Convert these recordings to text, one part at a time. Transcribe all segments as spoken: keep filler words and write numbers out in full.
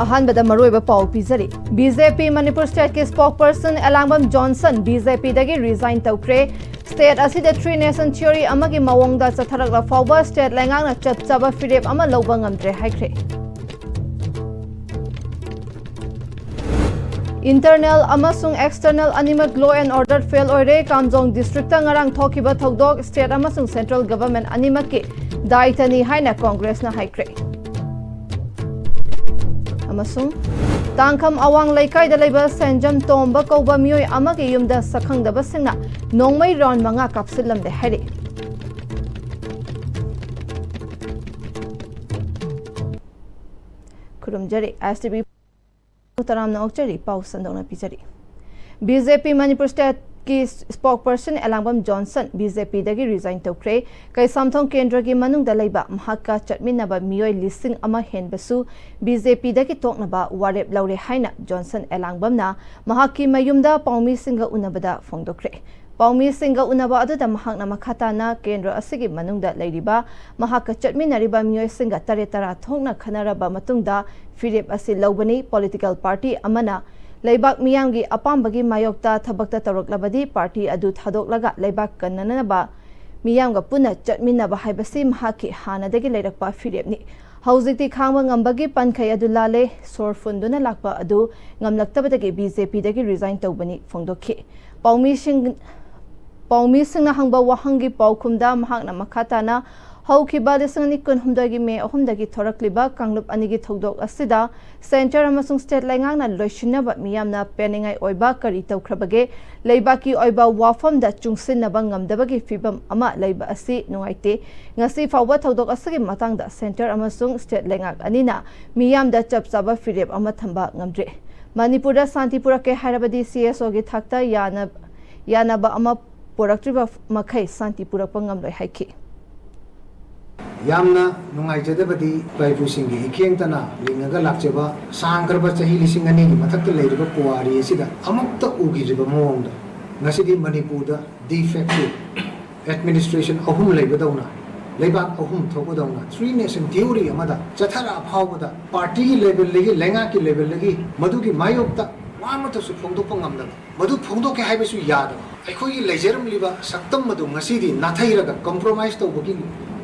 ꯑꯍꯥꯟꯕꯗ ꯃꯔꯨꯑꯣꯏꯕ ꯄꯥꯎ ꯄꯤꯖꯔꯤ꯫ ꯕꯤ ꯖꯦ ꯄꯤ ꯃꯅꯤꯄꯨꯔ ꯁ꯭ꯇꯦꯠꯀꯤ ꯁ꯭ꯄꯣꯛꯄꯔꯁꯟ ꯑꯦꯂꯥꯡꯕꯝ ꯖꯣꯟꯁꯟ ꯕꯤ ꯖꯦ ꯄꯤꯗꯒꯤ ꯔꯤꯖꯥꯏꯟ ꯇꯧꯈ꯭ꯔꯦ꯫ ꯁ꯭ꯇꯦꯠ ꯑꯁꯤꯗ ꯊ꯭ꯔꯤ ꯅꯦꯁꯟ ꯊꯤꯑꯣꯔꯤ ꯑꯃꯒꯤ ꯃꯑꯣꯡꯗ ꯆꯠꯊꯔꯛꯂ ꯐꯥꯎꯕ ꯁ꯭ꯇꯦꯠ ꯂꯩꯉꯥꯛꯅ ꯆꯞ ꯆꯥꯕ ꯐꯤꯔꯦꯞ ꯑꯃ ꯂꯧꯕ ꯉꯝꯗ꯭ꯔꯦ ꯍꯥꯏꯈ꯭ꯔꯦ꯫ ꯏꯟꯇꯔꯅꯦꯜ ꯑꯃꯁꯨꯡ ꯑꯦꯛꯁꯇꯔꯅꯦꯜ ꯑꯅꯤꯃꯛ ꯂꯣ ꯑꯦꯟ ꯑꯣꯔꯗꯔ ꯐꯦꯜ ꯑꯣꯏꯔꯦ꯫ ꯀꯥꯝꯖꯣꯡ ꯗꯤꯁꯇ꯭ꯔꯤꯛꯇ ꯉꯔꯥꯡ ꯊꯣꯛꯈꯤꯕ ꯊꯧꯗꯣꯛ ꯁ꯭ꯇꯦꯠ ꯑꯃꯁꯨꯡ ꯁꯦꯟꯇ꯭ꯔꯦꯜ ꯒꯚꯔꯟꯃꯦꯟꯠ ꯑꯅꯤꯃꯛꯀꯤ ꯗꯥꯏꯇꯅꯤ ꯍꯥꯏꯅ ꯀꯣꯡꯒ꯭ꯔꯦꯁꯅ ꯍꯥꯏꯈ꯭ꯔꯦ꯫ ꯑꯃꯁꯨꯡ ꯇꯥꯡꯈꯝ ꯑꯋꯥꯡ ꯂꯩꯀꯥꯏꯗ ꯂꯩꯕ ꯁꯦꯟꯖꯝ ꯇꯣꯝꯕ ꯀꯧꯕ ꯃꯤꯑꯣꯏ ꯑꯃꯒꯤ ꯌꯨꯝꯗ ꯁꯛꯈꯪꯗꯕꯁꯤꯡꯅ ꯅꯣꯡꯃꯩ ꯔꯥꯎꯟ ꯃꯉꯥ ꯀꯥꯞꯁꯤꯜꯂꯝꯂꯦ ꯍꯥꯏꯔꯤ꯫ ꯈꯨꯔꯨꯝꯖꯔꯤ꯫ ꯑꯦꯁ ꯇꯤ ꯚꯤ ꯇꯔꯥꯝꯅ ꯑꯣꯛꯆꯔꯤ꯫ ꯄꯥꯎ ꯁꯟꯗꯣꯛꯅ ꯄꯤꯖꯔꯤ꯫ ꯕꯤ ꯖꯦ ꯄꯤ ꯃꯅꯤꯄꯨꯔ ꯁ꯭ꯇꯦꯠꯀꯤ ꯁ꯭ꯄꯣꯛꯄꯔꯁꯟ ꯑꯦꯂꯥꯡꯕꯝ ꯖꯣꯟꯁꯟ ꯕꯤ ꯖꯦ ꯄꯤꯗꯒꯤ ꯔꯤꯖꯥꯏꯟ ꯇꯧꯈ꯭ꯔꯦ꯫ ꯀꯩꯁꯥꯝꯊꯣꯡ ꯀꯦꯟꯗ꯭ꯔꯒꯤ ꯃꯅꯨꯡꯗ ꯂꯩꯕ ꯃꯍꯥꯛꯀ ꯆꯠꯃꯤꯟꯅꯕ ꯃꯤꯑꯣꯏ ꯂꯤꯁꯤꯡ ꯑꯃ ꯍꯦꯟꯕꯁꯨ ꯕꯤ ꯖꯦ ꯄꯤꯗꯒꯤ ꯇꯣꯛꯅꯕ ꯋꯥꯔꯦꯞ ꯂꯧꯔꯦ ꯍꯥꯏꯅ ꯖꯣꯟꯁꯟ ꯑꯦꯂꯥꯡꯕꯝꯅ ꯃꯍꯥꯛꯀꯤ ꯃꯌꯨꯝꯗ ꯄꯥꯎꯃꯤꯁꯤꯡꯒ ꯎꯅꯕꯗ ꯐꯣꯡꯗꯣꯛꯈ꯭ꯔꯦ꯫ ꯄꯥꯎꯃꯤꯁꯤꯡꯒ ꯎꯅꯕ ꯑꯗꯨꯗ ꯃꯍꯥꯛꯅ ꯃꯈꯥ ꯇꯥꯅ ꯀꯦꯟꯗ꯭ꯔ ꯑꯁꯤꯒꯤ ꯃꯅꯨꯡꯗ ꯂꯩꯔꯤꯕ ꯃꯍꯥꯛꯀ ꯆꯠꯃꯤꯟꯅꯔꯤꯕ ꯃꯤꯑꯣꯏꯁꯤꯡꯒ ꯇꯔꯦꯠ ꯇꯔꯥ ꯊꯣꯛꯅ ꯈꯟꯅꯔꯕ ꯃꯇꯨꯡꯗ ꯐꯤꯔꯦꯞ ꯑꯁꯤ ꯂꯧꯕꯅꯤ꯫ ꯄꯣꯂꯤꯇꯤꯀꯦꯜ ꯄꯥꯔꯇꯤ ꯑꯃꯅ ꯂꯩꯕꯥꯛ ꯃꯤꯌꯥꯝꯒꯤ ꯑꯄꯥꯝꯕꯒꯤ ꯃꯥꯌꯣꯛꯇ ꯊꯕꯛꯇ ꯇꯧꯔꯛꯂꯕꯗꯤ ꯄꯥꯔꯇꯤ ꯑꯗꯨ ꯊꯥꯗꯣꯛꯂꯒ ꯂꯩꯕꯥꯛ ꯀꯟꯅꯅꯕ ꯃꯤꯌꯥꯝꯒ ꯄꯨꯟꯅ ꯆꯠꯃꯤꯟꯅꯕ ꯍꯥꯏꯕꯁꯤ ꯃꯍꯥꯛꯀꯤ ꯍꯥꯟꯅꯗꯒꯤ ꯂꯩꯔꯛꯄ ꯐꯤꯔꯦꯞꯅꯤ꯫ ꯍꯧꯖꯤꯛꯇꯤ ꯈꯥꯡꯕ ꯉꯝꯕꯒꯤ ꯄꯟꯈꯩ ꯑꯗꯨ ꯂꯥꯜꯂꯦ꯫ ꯁꯣꯔ ꯐꯨꯟꯗꯨꯅ ꯂꯥꯛꯄ ꯑꯗꯨ ꯉꯝꯂꯛꯇꯕꯗꯒꯤ ꯕꯤ ꯖꯦ ꯄꯤꯗꯒꯤ ꯔꯤꯖꯥꯏꯟ ꯇꯧꯕꯅꯤ ꯐꯣꯡꯗꯣꯛꯈꯤ꯫ ꯄꯥꯎꯃꯤꯁꯤꯡ, ꯄꯥꯎꯃꯤꯁꯤꯡꯅ ꯍꯪꯕ ꯋꯥꯍꯪꯒꯤ ꯄꯥꯎꯈꯨꯝꯗ ꯃꯍꯥꯛꯅ ꯃꯈꯥ ꯇꯥꯅ ꯍꯧꯈꯤꯕ ꯂꯤꯁꯤꯡ ꯑꯅꯤ ꯀꯨꯟꯍꯨꯝꯗꯣꯏꯒꯤ ꯃꯦ ꯑꯍꯨꯝꯗꯒꯤ ꯊꯣꯔꯛꯂꯤꯕ ꯀꯥꯡꯂꯨꯞ ꯑꯅꯤꯒꯤ ꯊꯧꯗꯣꯛ ꯑꯁꯤꯗ ꯁꯦꯟꯇꯔ ꯑꯃꯁꯨꯡ ꯁ꯭ꯇꯦꯠ ꯂꯩꯉꯥꯛꯅ ꯂꯣꯏꯁꯤꯟꯅꯕ ꯃꯤꯌꯥꯝꯅ ꯄꯦꯟꯅꯤꯡꯉꯥꯏ ꯑꯣꯏꯕ ꯀꯔꯤ ꯇꯧꯈ꯭ꯔꯕꯒꯦ? ꯂꯩꯕꯥꯛꯀꯤ ꯑꯣꯏꯕ ꯋꯥꯐꯝꯗ ꯆꯨꯡꯁꯤꯟꯅꯕ ꯉꯝꯗꯕꯒꯤ ꯐꯤꯚꯝ ꯑꯃ ꯂꯩꯕ ꯑꯁꯤ ꯅꯨꯡꯉꯥꯏꯇꯦ꯫ ꯉꯁꯤ ꯐꯥꯎꯕ ꯊꯧꯗꯣꯛ ꯑꯁꯤꯒꯤ ꯃꯇꯥꯡꯗ ꯁꯦꯟꯇꯔ ꯑꯃꯁꯨꯡ ꯁ꯭ꯇꯦꯠ ꯂꯩꯉꯥꯛ ꯑꯅꯤꯅ ꯃꯤꯌꯥꯝꯗ ꯆꯞ ꯆꯥꯕ ꯐꯤꯔꯦꯞ ꯑꯃ ꯊꯝꯕ ꯉꯝꯗ꯭ꯔꯤ꯫ ꯃꯅꯤꯄꯨꯔꯗ ꯁꯥꯟꯇꯤ ꯄꯨꯔꯛꯀꯦ ꯍꯥꯏꯔꯕꯗꯤ ꯁꯤ ꯑꯦꯁ ꯑꯣꯒꯤ ꯊꯥꯛꯇ ꯌꯥꯅ-, ꯌꯥꯅꯕ ꯑꯃ ꯄꯨꯔꯛꯇ꯭ꯔꯤꯕ ꯃꯈꯩ ꯁꯥꯟꯇꯤ ꯄꯨꯔꯛꯄ ꯉꯝꯂꯣꯏ ꯍꯥꯏꯈꯤ꯫ ꯌꯥꯝꯅ ꯅꯨꯡꯉꯥꯏꯖꯗꯕꯗꯤ ꯏꯄꯥ ꯏꯄꯨꯁꯤꯡꯒꯤ ꯏꯈꯦꯡꯇꯅ ꯂꯤꯡꯉꯒ ꯂꯥꯛꯆꯕ ꯁꯥꯡꯈ꯭ꯔꯕ ꯆꯍꯤ ꯂꯤꯁꯤꯡ ꯑꯅꯤꯒꯤ ꯃꯊꯛꯇ ꯂꯩꯔꯤꯕ ꯄꯨꯋꯥꯔꯤ ꯑꯁꯤꯗ ꯑꯃꯨꯛꯇ ꯎꯈꯤꯗ꯭ꯔꯤꯕ ꯃꯑꯣꯡꯗ ꯉꯁꯤꯗꯤ ꯃꯅꯤꯄꯨꯔꯗ de facto administration ꯑꯍꯨꯝ ꯂꯩꯕꯗꯧꯅ ꯂꯩꯕꯥꯛ ꯑꯍꯨꯝ ꯊꯣꯛꯄꯗꯧꯅ three nation theory ꯑꯃꯗ ꯆꯠꯊꯔꯛꯑ ꯐꯥꯎꯕꯗ party ꯒꯤ level ꯗꯒꯤ, ꯂꯩꯉꯥꯛꯀꯤ level ꯗꯒꯤ ꯃꯗꯨꯒꯤ ꯃꯥꯌꯣꯛꯇ ꯋꯥ ꯑꯃꯠꯇꯁꯨ ꯐꯣꯡꯗꯣꯛꯄ ꯉꯝꯗꯕ, ꯃꯗꯨ ꯐꯣꯡꯗꯣꯛꯀꯦ ꯍꯥꯏꯕꯁꯨ ꯌꯥꯗꯕ, ꯑꯩꯈꯣꯏꯒꯤ ꯂꯩꯖꯔꯝꯂꯤꯕ ꯁꯛꯇꯝ ꯑꯗꯨ ꯉꯁꯤꯗꯤ ꯅꯥꯊꯩꯔꯒ compromise ꯇꯧꯕꯒꯤ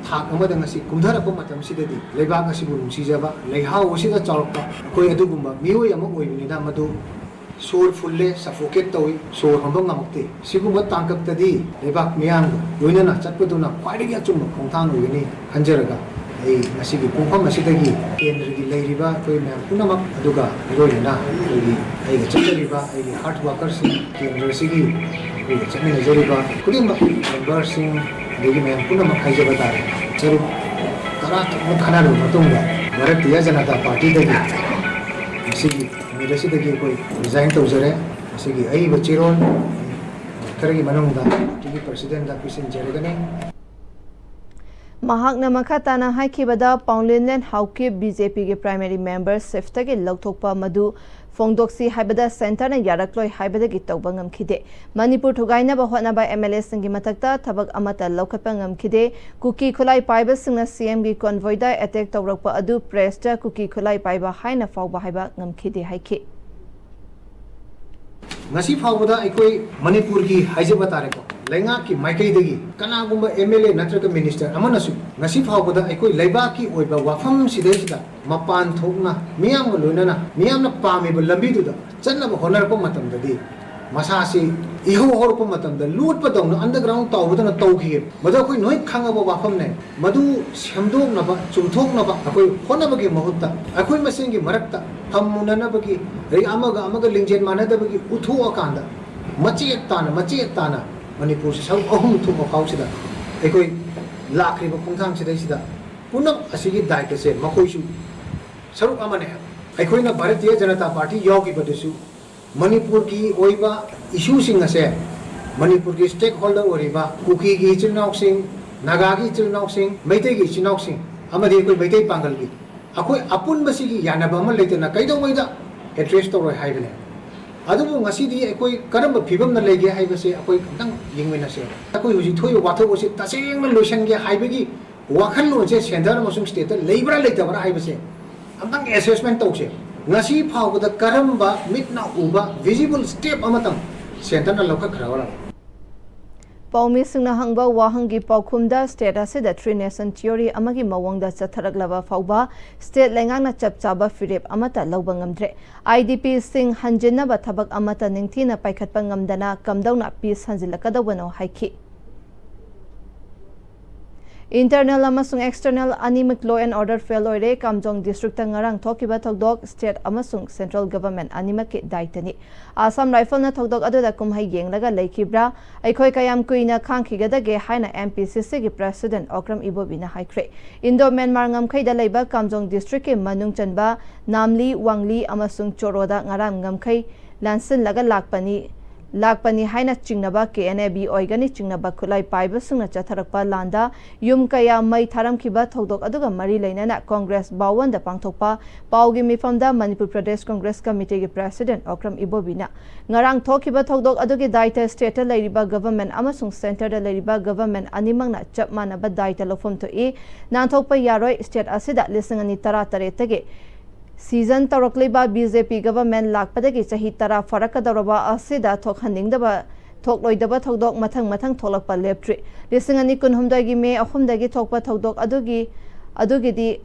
ꯊꯥꯛ ꯑꯃꯗ ꯉꯁꯤ ꯀꯨꯝꯊꯔꯛꯄ ꯃꯇꯝꯁꯤꯗꯗꯤ, ꯂꯩꯕꯥꯛ ꯑꯁꯤꯕꯨ ꯅꯨꯡꯁꯤꯖꯕ, ꯂꯩꯍꯥꯎ ꯑꯁꯤꯗ ꯆꯥꯎꯔꯛꯄ ꯑꯩꯈꯣꯏ ꯑꯗꯨꯒꯨꯝꯕ ꯃꯤꯑꯣꯏ ꯑꯃ ꯑꯣꯏꯕꯅꯤꯅ, ꯃꯗꯨ ꯁꯣꯔ ꯐꯨꯜꯂꯦ, suffocate ꯇꯧꯏ, ꯁꯣꯔ ꯍꯣꯟꯕ ꯉꯝꯃꯛꯇꯦ꯫ ꯁꯤꯒꯨꯝꯕ ꯇꯥꯡꯀꯛꯇꯗꯤ ꯂꯩꯕꯥꯛ ꯃꯤꯌꯥꯝꯒ ꯂꯣꯏꯅꯅ ꯆꯠꯄꯗꯨꯅ ꯈ꯭ꯋꯥꯏꯗꯒꯤ ꯑꯆꯨꯝꯕ ꯈꯣꯡꯊꯥꯡ ꯑꯣꯏꯒꯅꯤ ꯈꯟꯖꯔꯒ, ꯑꯩ ꯉꯁꯤꯒꯤ ꯄꯨꯡꯐꯝ ꯑꯁꯤꯗꯒꯤ ꯀꯦꯟꯗ꯭ꯔꯒꯤ ꯂꯩꯔꯤꯕ ꯑꯩꯈꯣꯏ ꯃꯌꯥꯝ ꯄꯨꯝꯅꯃꯛ, ꯑꯗꯨꯒ ꯃꯔꯨꯑꯣꯏꯅ ꯑꯩꯈꯣꯏꯒꯤ ꯑꯩꯒ ꯆꯠꯆꯔꯤꯕ ꯑꯩꯒꯤ hard worker ꯁꯤꯡ, ꯀꯦꯟꯗ꯭ꯔꯁꯤꯒꯤ ꯑꯩꯒ ꯆꯠꯃꯤꯟꯅꯖꯔꯤꯕ ꯈꯨꯗꯤꯡꯃꯛ, member ꯁꯤꯡ, ꯑꯗꯒꯤ ꯃꯌꯥꯝ ꯄꯨꯝꯅꯃꯛ ꯍꯥꯏꯖꯕ ꯇꯥꯔꯦ꯫ ꯆꯔꯨꯛ ꯇꯔꯥ ꯊꯣꯛꯅ ꯈꯟꯅꯔꯕ ꯃꯇꯨꯡꯗ ꯚꯥꯔꯇꯤꯌ ꯖꯅꯇꯥ ꯄꯥꯔꯇꯤꯗꯒꯤ ꯉꯁꯤꯒꯤ ꯅꯨꯃꯤꯠ ꯑꯁꯤꯗꯒꯤ ꯑꯩꯈꯣꯏ resign ꯇꯧꯖꯔꯦ꯫ ꯃꯁꯤꯒꯤ ꯑꯏꯕ ꯆꯦꯔꯣꯜ ꯈꯔꯒꯤ ꯃꯅꯨꯡꯗ ꯄꯥꯔꯇꯤꯒꯤ president ꯗ ꯄꯤꯁꯤꯟꯖꯔꯒꯅꯤ꯫ ꯃꯍꯥꯛꯅ ꯃꯈꯥ ꯇꯥꯅ ꯍꯥꯏꯈꯤꯕꯗ, ꯄꯥꯎꯂꯤꯟꯂꯦꯟ ꯍꯥꯎꯀꯤꯞ BJP ꯒꯤ primary membership ꯇꯒꯤ ꯂꯧꯊꯣꯛꯄ ꯃꯗꯨ ꯐꯣꯡꯗꯣꯛꯁꯤ ꯍꯥꯏꯕꯗ centre ꯅ ꯌꯥꯔꯛꯂꯣꯏ ꯍꯥꯏꯕꯗꯒꯤ ꯇꯧꯕ ꯉꯝꯈꯤꯗꯦ꯫ ꯃꯅꯤꯄꯨꯔ ꯊꯨꯒꯥꯏꯅꯕ ꯍꯣꯠꯅꯕ MLA ꯁꯤꯡꯒꯤ ꯃꯊꯛꯇ ꯊꯕꯛ ꯑꯃꯠꯇ ꯂꯧꯈꯠꯄ ꯉꯝꯈꯤꯗꯦ꯫ ꯀꯨꯀꯤ ꯈꯨꯠꯂꯥꯏ ꯄꯥꯏꯕꯁꯤꯡꯅ CM ꯒꯤ convoy ꯗ attack ꯇꯧꯔꯛꯄ ꯑꯗꯨ press ꯇ ꯀꯨꯀꯤ ꯈꯨꯠꯂꯥꯏ ꯄꯥꯏꯕ ꯍꯥꯏꯅ ꯐꯥꯎꯕ ꯍꯥꯏꯕ ꯉꯝꯈꯤꯗꯦ ꯍꯥꯏꯈꯤ꯫ ꯉꯁꯤ ꯐꯥꯎꯕꯗ ꯑꯩꯈꯣꯏ ꯃꯅꯤꯄꯨꯔꯒꯤ ꯍꯥꯏꯖꯕ ꯇꯥꯔꯦꯀꯣ, ꯂꯩꯉꯥꯛꯀꯤ ꯃꯥꯏꯀꯩꯗꯒꯤ ꯀꯅꯥꯒꯨꯝꯕ MLA ꯅꯠꯇ꯭ꯔꯒ minister ꯑꯃꯅꯁꯨ ꯉꯁꯤ ꯐꯥꯎꯕꯗ ꯑꯩꯈꯣꯏ ꯂꯩꯕꯥꯛꯀꯤ ꯑꯣꯏꯕ ꯋꯥꯐꯝ ꯁꯤꯗꯩꯁꯤꯗ ꯃꯄꯥꯟ ꯊꯣꯛꯅ ꯃꯤꯌꯥꯝꯒ ꯂꯣꯏꯅꯅ ꯃꯤꯌꯥꯝꯅ ꯄꯥꯝꯃꯤꯕ ꯂꯝꯕꯤꯗꯨꯗ ꯆꯠꯅꯕ ꯍꯣꯠꯅꯔꯛꯄ ꯃꯇꯝꯗꯗꯤ, ꯃꯁꯥꯁꯤ ꯏꯍꯧ ꯍꯧꯔꯛꯄ ꯃꯇꯝꯗ ꯂꯣꯠꯄꯗꯧꯅ, underground ꯇꯧꯕꯗꯧꯅ ꯇꯧꯈꯤ꯫ ꯃꯗꯨ ꯑꯩꯈꯣꯏ ꯂꯣꯏ ꯈꯪꯉꯕ ꯋꯥꯐꯝꯅꯦ꯫ ꯃꯗꯨ ꯁꯦꯝꯗꯣꯛꯅꯕ, ꯆꯨꯝꯊꯣꯛꯅꯕ ꯑꯩꯈꯣꯏ ꯍꯣꯠꯅꯕꯒꯤ ꯃꯍꯨꯠꯇ, ꯑꯩꯈꯣꯏ ꯃꯁꯦꯟꯒꯤ ꯃꯔꯛꯇ ꯐꯝ ꯃꯨꯟꯅꯅꯕꯒꯤ, ꯑꯗꯒꯤ ꯑꯃꯒ ꯑꯃꯒ ꯂꯤꯡꯖꯦꯜ ꯃꯥꯟꯅꯗꯕꯒꯤ ꯎꯠꯊꯣꯛꯑꯀꯥꯟꯗ, ꯃꯆꯦꯠ ꯇꯥꯅ, ꯃꯆꯦꯠ ꯇꯥꯅ ꯃꯅꯤꯄꯨꯔꯁꯤ ꯁꯔꯨꯛ ꯑꯍꯨꯝ ꯊꯣꯛꯄ ꯐꯥꯎꯁꯤꯗ ꯑꯩꯈꯣꯏ ꯂꯥꯛꯈ꯭ꯔꯤꯕ ꯈꯣꯡꯊꯥꯡꯁꯤꯗꯩꯁꯤꯗ ꯄꯨꯝꯅꯃꯛ ꯑꯁꯤꯒꯤ ꯗꯥꯏꯇꯁꯦ ꯃꯈꯣꯏꯁꯨ ꯁꯔꯨꯛ ꯑꯃꯅꯦ꯫ ꯑꯩꯈꯣꯏꯅ ꯚꯥꯔꯇꯤꯌ ꯖꯅꯇꯥ ꯄꯥꯔꯇꯤ ꯌꯥꯎꯈꯤꯕꯗꯨꯁꯨ ꯃꯅꯤꯄꯨꯔꯒꯤ ꯑꯣꯏꯕ issue ꯁꯤꯡ ꯑꯁꯦ ꯃꯅꯤꯄꯨꯔꯒꯤ stakeholder ꯑꯣꯏꯔꯤꯕ ꯀꯨꯀꯤꯒꯤ ꯏꯆꯤꯜ ꯏꯅꯥꯎꯁꯤꯡ, ꯅꯥꯒꯥꯒꯤ ꯏꯆꯤꯜ ꯏꯅꯥꯎꯁꯤꯡ, ꯃꯩꯇꯩꯒꯤ ꯏꯆꯤꯜ ꯏꯅꯥꯎꯁꯤꯡ ꯑꯃꯗꯤ ꯑꯩꯈꯣꯏ ꯃꯩꯇꯩ ꯄꯥꯡꯒꯜꯒꯤ ꯑꯩꯈꯣꯏ ꯑꯄꯨꯟꯕꯁꯤꯒꯤ ꯌꯥꯅꯕ ꯑꯃ ꯂꯩꯇꯅ ꯀꯩꯗꯧꯉꯩꯗ address ꯇꯧꯔꯣꯏ ꯍꯥꯏꯕꯅꯦ꯫ ꯑꯗꯨꯕꯨ ꯉꯁꯤꯗꯤ ꯑꯩꯈꯣꯏ ꯀꯔꯝꯕ ꯐꯤꯕꯝꯗ ꯂꯩꯒꯦ ꯍꯥꯏꯕꯁꯦ ꯑꯩꯈꯣꯏ ꯑꯝꯇꯪ ꯌꯦꯡꯃꯤꯟꯅꯁꯦ꯫ ꯑꯩꯈꯣꯏ ꯍꯧꯖꯤꯛ ꯊꯣꯛꯏꯕ ꯋꯥꯊꯣꯛ ꯑꯁꯤ ꯇꯁꯦꯡꯅ ꯂꯣꯏꯁꯤꯟꯒꯦ ꯍꯥꯏꯕꯒꯤ ꯋꯥꯈꯜꯂꯣꯟꯁꯦ ꯁꯦꯟꯇꯔ ꯑꯃꯁꯨꯡ ꯁ꯭ꯇꯦꯠꯇ ꯂꯩꯕ꯭ꯔꯥ ꯂꯩꯇꯕ꯭ꯔꯥ ꯍꯥꯏꯕꯁꯦ ꯑꯝꯇꯪ ꯑꯦꯁꯦꯁꯃꯦꯟ ꯇꯧꯁꯦ꯫ ꯉꯁꯤ ꯐꯥꯎꯕꯗ ꯀꯔꯝꯕ ꯃꯤꯠꯅ ꯎꯕ ꯚꯤꯖꯤꯕꯜ ꯁ꯭ꯇꯦꯞ ꯑꯃꯇꯪ ꯁꯦꯟꯇꯔꯅ ꯂꯧꯈꯠꯈ꯭ꯔꯕ꯭ꯔꯥ? ꯄꯥꯎꯃꯤꯁꯤꯡꯅ ꯍꯪꯕ ꯋꯥꯍꯪꯒꯤ ꯄꯥꯎꯈꯨꯝꯗ ꯁ꯭ꯇꯦꯠ ꯑꯁꯤꯗ ꯊ꯭ꯔꯤ ꯅꯦꯁꯟ ꯊꯤꯑꯣꯔꯤ ꯑꯃꯒꯤ ꯃꯑꯣꯡꯗ ꯆꯠꯊꯔꯛꯂꯕ ꯐꯥꯎꯕ ꯁ꯭ꯇꯦꯠ ꯂꯩꯉꯥꯛꯅ ꯆꯞ ꯆꯥꯕ ꯐꯤꯔꯦꯞ ꯑꯃꯠꯇ ꯂꯧꯕ ꯉꯝꯗ꯭ꯔꯦ꯫ ꯑꯥꯏ ꯗꯤ ꯄꯤꯁꯤꯡ ꯍꯟꯖꯤꯟꯅꯕ ꯊꯕꯛ ꯑꯃꯠꯇ ꯅꯤꯡꯊꯤꯅ ꯄꯥꯏꯈꯠꯄ ꯉꯝꯗꯅ ꯀꯝꯗꯧꯅ ꯄꯤꯁ ꯍꯟꯖꯤꯜꯂꯛꯀꯗꯧꯕꯅꯣ ꯍꯥꯏꯈꯤ꯫ ꯏꯟꯇꯔꯅꯦꯜ ꯑꯃꯁꯨꯡ ꯑꯦꯛꯁꯇꯔꯅꯦꯜ ꯑꯅꯤꯃꯛ ꯂꯣ ꯑꯦꯟ ꯑꯣꯔꯗꯔ ꯐꯦꯜ ꯑꯣꯏꯔꯦ꯫ ꯀꯥꯝꯖꯣꯡ ꯗꯤꯁꯇ꯭ꯔꯤꯛꯇ ꯉꯔꯥꯡ ꯊꯣꯛꯈꯤꯕ ꯊꯧꯗꯣꯛ ꯁ꯭ꯇꯦꯠ ꯑꯃꯁꯨꯡ ꯁꯦꯟꯇ꯭ꯔꯦꯜ ꯒꯚꯔꯟꯃꯦꯟꯠ ꯑꯅꯤꯃꯛꯀꯤ ꯗꯥꯏꯇꯅꯤ꯫ ꯑꯁꯥꯝ ꯔꯥꯏꯐꯜꯅ ꯊꯧꯗꯣꯛ ꯑꯗꯨꯗ ꯀꯨꯝꯍꯩ ꯌꯦꯡꯂꯒ ꯂꯩꯈꯤꯕ꯭ꯔꯥ? ꯑꯩꯈꯣꯏ ꯀꯌꯥꯝ ꯀꯨꯏꯅ ꯈꯥꯡꯈꯤꯒꯗꯒꯦ ꯍꯥꯏꯅ ꯑꯦꯝ ꯄꯤ ꯁꯤ ꯁꯤꯒꯤ ꯄ꯭ꯔꯦꯁꯤꯗꯦꯟꯠ ꯑꯣꯀ꯭ꯔꯝ ꯏꯕꯣꯕꯤꯅ ꯍꯥꯏꯈ꯭ꯔꯦ꯫ ꯏꯟꯗꯣ ꯃ꯭ꯌꯥꯟꯃꯥꯔ ꯉꯝꯈꯩꯗ ꯂꯩꯕ ꯀꯥꯝꯖꯣꯡ ꯗꯤꯁꯇ꯭ꯔꯤꯛꯀꯤ ꯃꯅꯨꯡ ꯆꯟꯕ ꯅꯥꯝꯂꯤ, ꯋꯥꯡꯂꯤ ꯑꯃꯁꯨꯡ ꯆꯣꯔꯣꯗ ꯉꯔꯥꯡ ꯉꯝꯈꯩ ꯂꯥꯟꯁꯤꯜꯂꯒ ꯂꯥꯛꯄꯅꯤ ꯂꯥꯛꯄꯅꯤ ꯍꯥꯏꯅ ꯆꯤꯡꯅꯕ ꯀꯦ ꯑꯦꯟ ꯑꯦ ꯕꯤ ꯑꯣꯏꯒꯅꯤ ꯆꯤꯡꯅꯕ ꯈꯨꯠꯂꯥꯏ ꯄꯥꯏꯕꯁꯤꯡꯅ ꯆꯠꯊꯔꯛꯄ ꯂꯥꯟꯗ ꯌꯨꯝ ꯀꯌꯥ ꯃꯩ ꯊꯥꯔꯝꯈꯤꯕ ꯊꯧꯗꯣꯛ ꯑꯗꯨꯒ ꯃꯔꯤ ꯂꯩꯅꯅ ꯀꯣꯡꯒ꯭ꯔꯦꯁ ꯚꯥꯋꯟꯗ ꯄꯥꯡꯊꯣꯛꯄ ꯄꯥꯎꯒꯤ ꯃꯤꯐꯝꯗ ꯃꯅꯤꯄꯨꯔ ꯄ꯭ꯔꯗꯦꯁ ꯀꯣꯡꯒ꯭ꯔꯦꯁ ꯀꯃꯤꯇꯤꯒꯤ ꯄ꯭ꯔꯦꯁꯤꯗꯦꯟꯠ ꯑꯣꯀ꯭ꯔꯝ ꯏꯕꯣꯕꯤꯅ ꯉꯔꯥꯡ ꯊꯣꯛꯈꯤꯕ ꯊꯧꯗꯣꯛ ꯑꯗꯨꯒꯤ ꯗꯥꯏꯇ ꯁ꯭ꯇꯦꯠꯇ ꯂꯩꯔꯤꯕ ꯒꯚꯔꯟꯃꯦꯟꯠ ꯑꯃꯁꯨꯡ ꯁꯦꯟꯇꯔꯗ ꯂꯩꯔꯤꯕ ꯒꯚꯔꯟꯃꯦꯟꯠ ꯑꯅꯤꯃꯛꯅ ꯆꯞ ꯃꯥꯟꯅꯕ ꯗꯥꯏꯇ ꯂꯧꯐꯝ ꯊꯣꯛꯏ꯫ ꯅꯥꯟꯊꯣꯛꯄ ꯌꯥꯔꯣꯏ꯫ ꯁ꯭ꯇꯦꯠ ꯑꯁꯤꯗ ꯂꯤꯁꯤꯡ ꯑꯅꯤ ꯇꯔꯥ ꯇꯔꯦꯠꯇꯒꯤ ꯁꯤꯖꯟ ꯇꯧꯔꯛꯂꯤꯕ ꯕꯤ ꯖꯦ ꯄꯤ ꯒꯚꯔꯟꯃꯦꯟꯠ ꯂꯥꯛꯄꯗꯒꯤ ꯆꯍꯤ ꯇꯔꯥ ꯐꯥꯔꯛꯀꯗꯧꯔꯕ ꯑꯁꯤꯗ ꯊꯣꯛꯍꯟꯅꯤꯡꯗꯕ ꯊꯣꯛꯂꯣꯏꯗꯕ ꯊꯧꯗꯣꯛ ꯃꯊꯪ ꯃꯊꯪ ꯊꯣꯛꯂꯛꯄ ꯂꯦꯞꯇ꯭ꯔꯤ꯫ ꯂꯤꯁꯤꯡ ꯑꯅꯤ ꯀꯨꯟꯍꯨꯝꯗꯣꯏꯒꯤ ꯃꯦ ꯑꯍꯨꯝꯗꯒꯤ ꯊꯣꯛꯄ ꯊꯧꯗꯣꯛ ꯑꯗꯨꯒꯤ ꯑꯗꯨꯒꯤꯗꯤ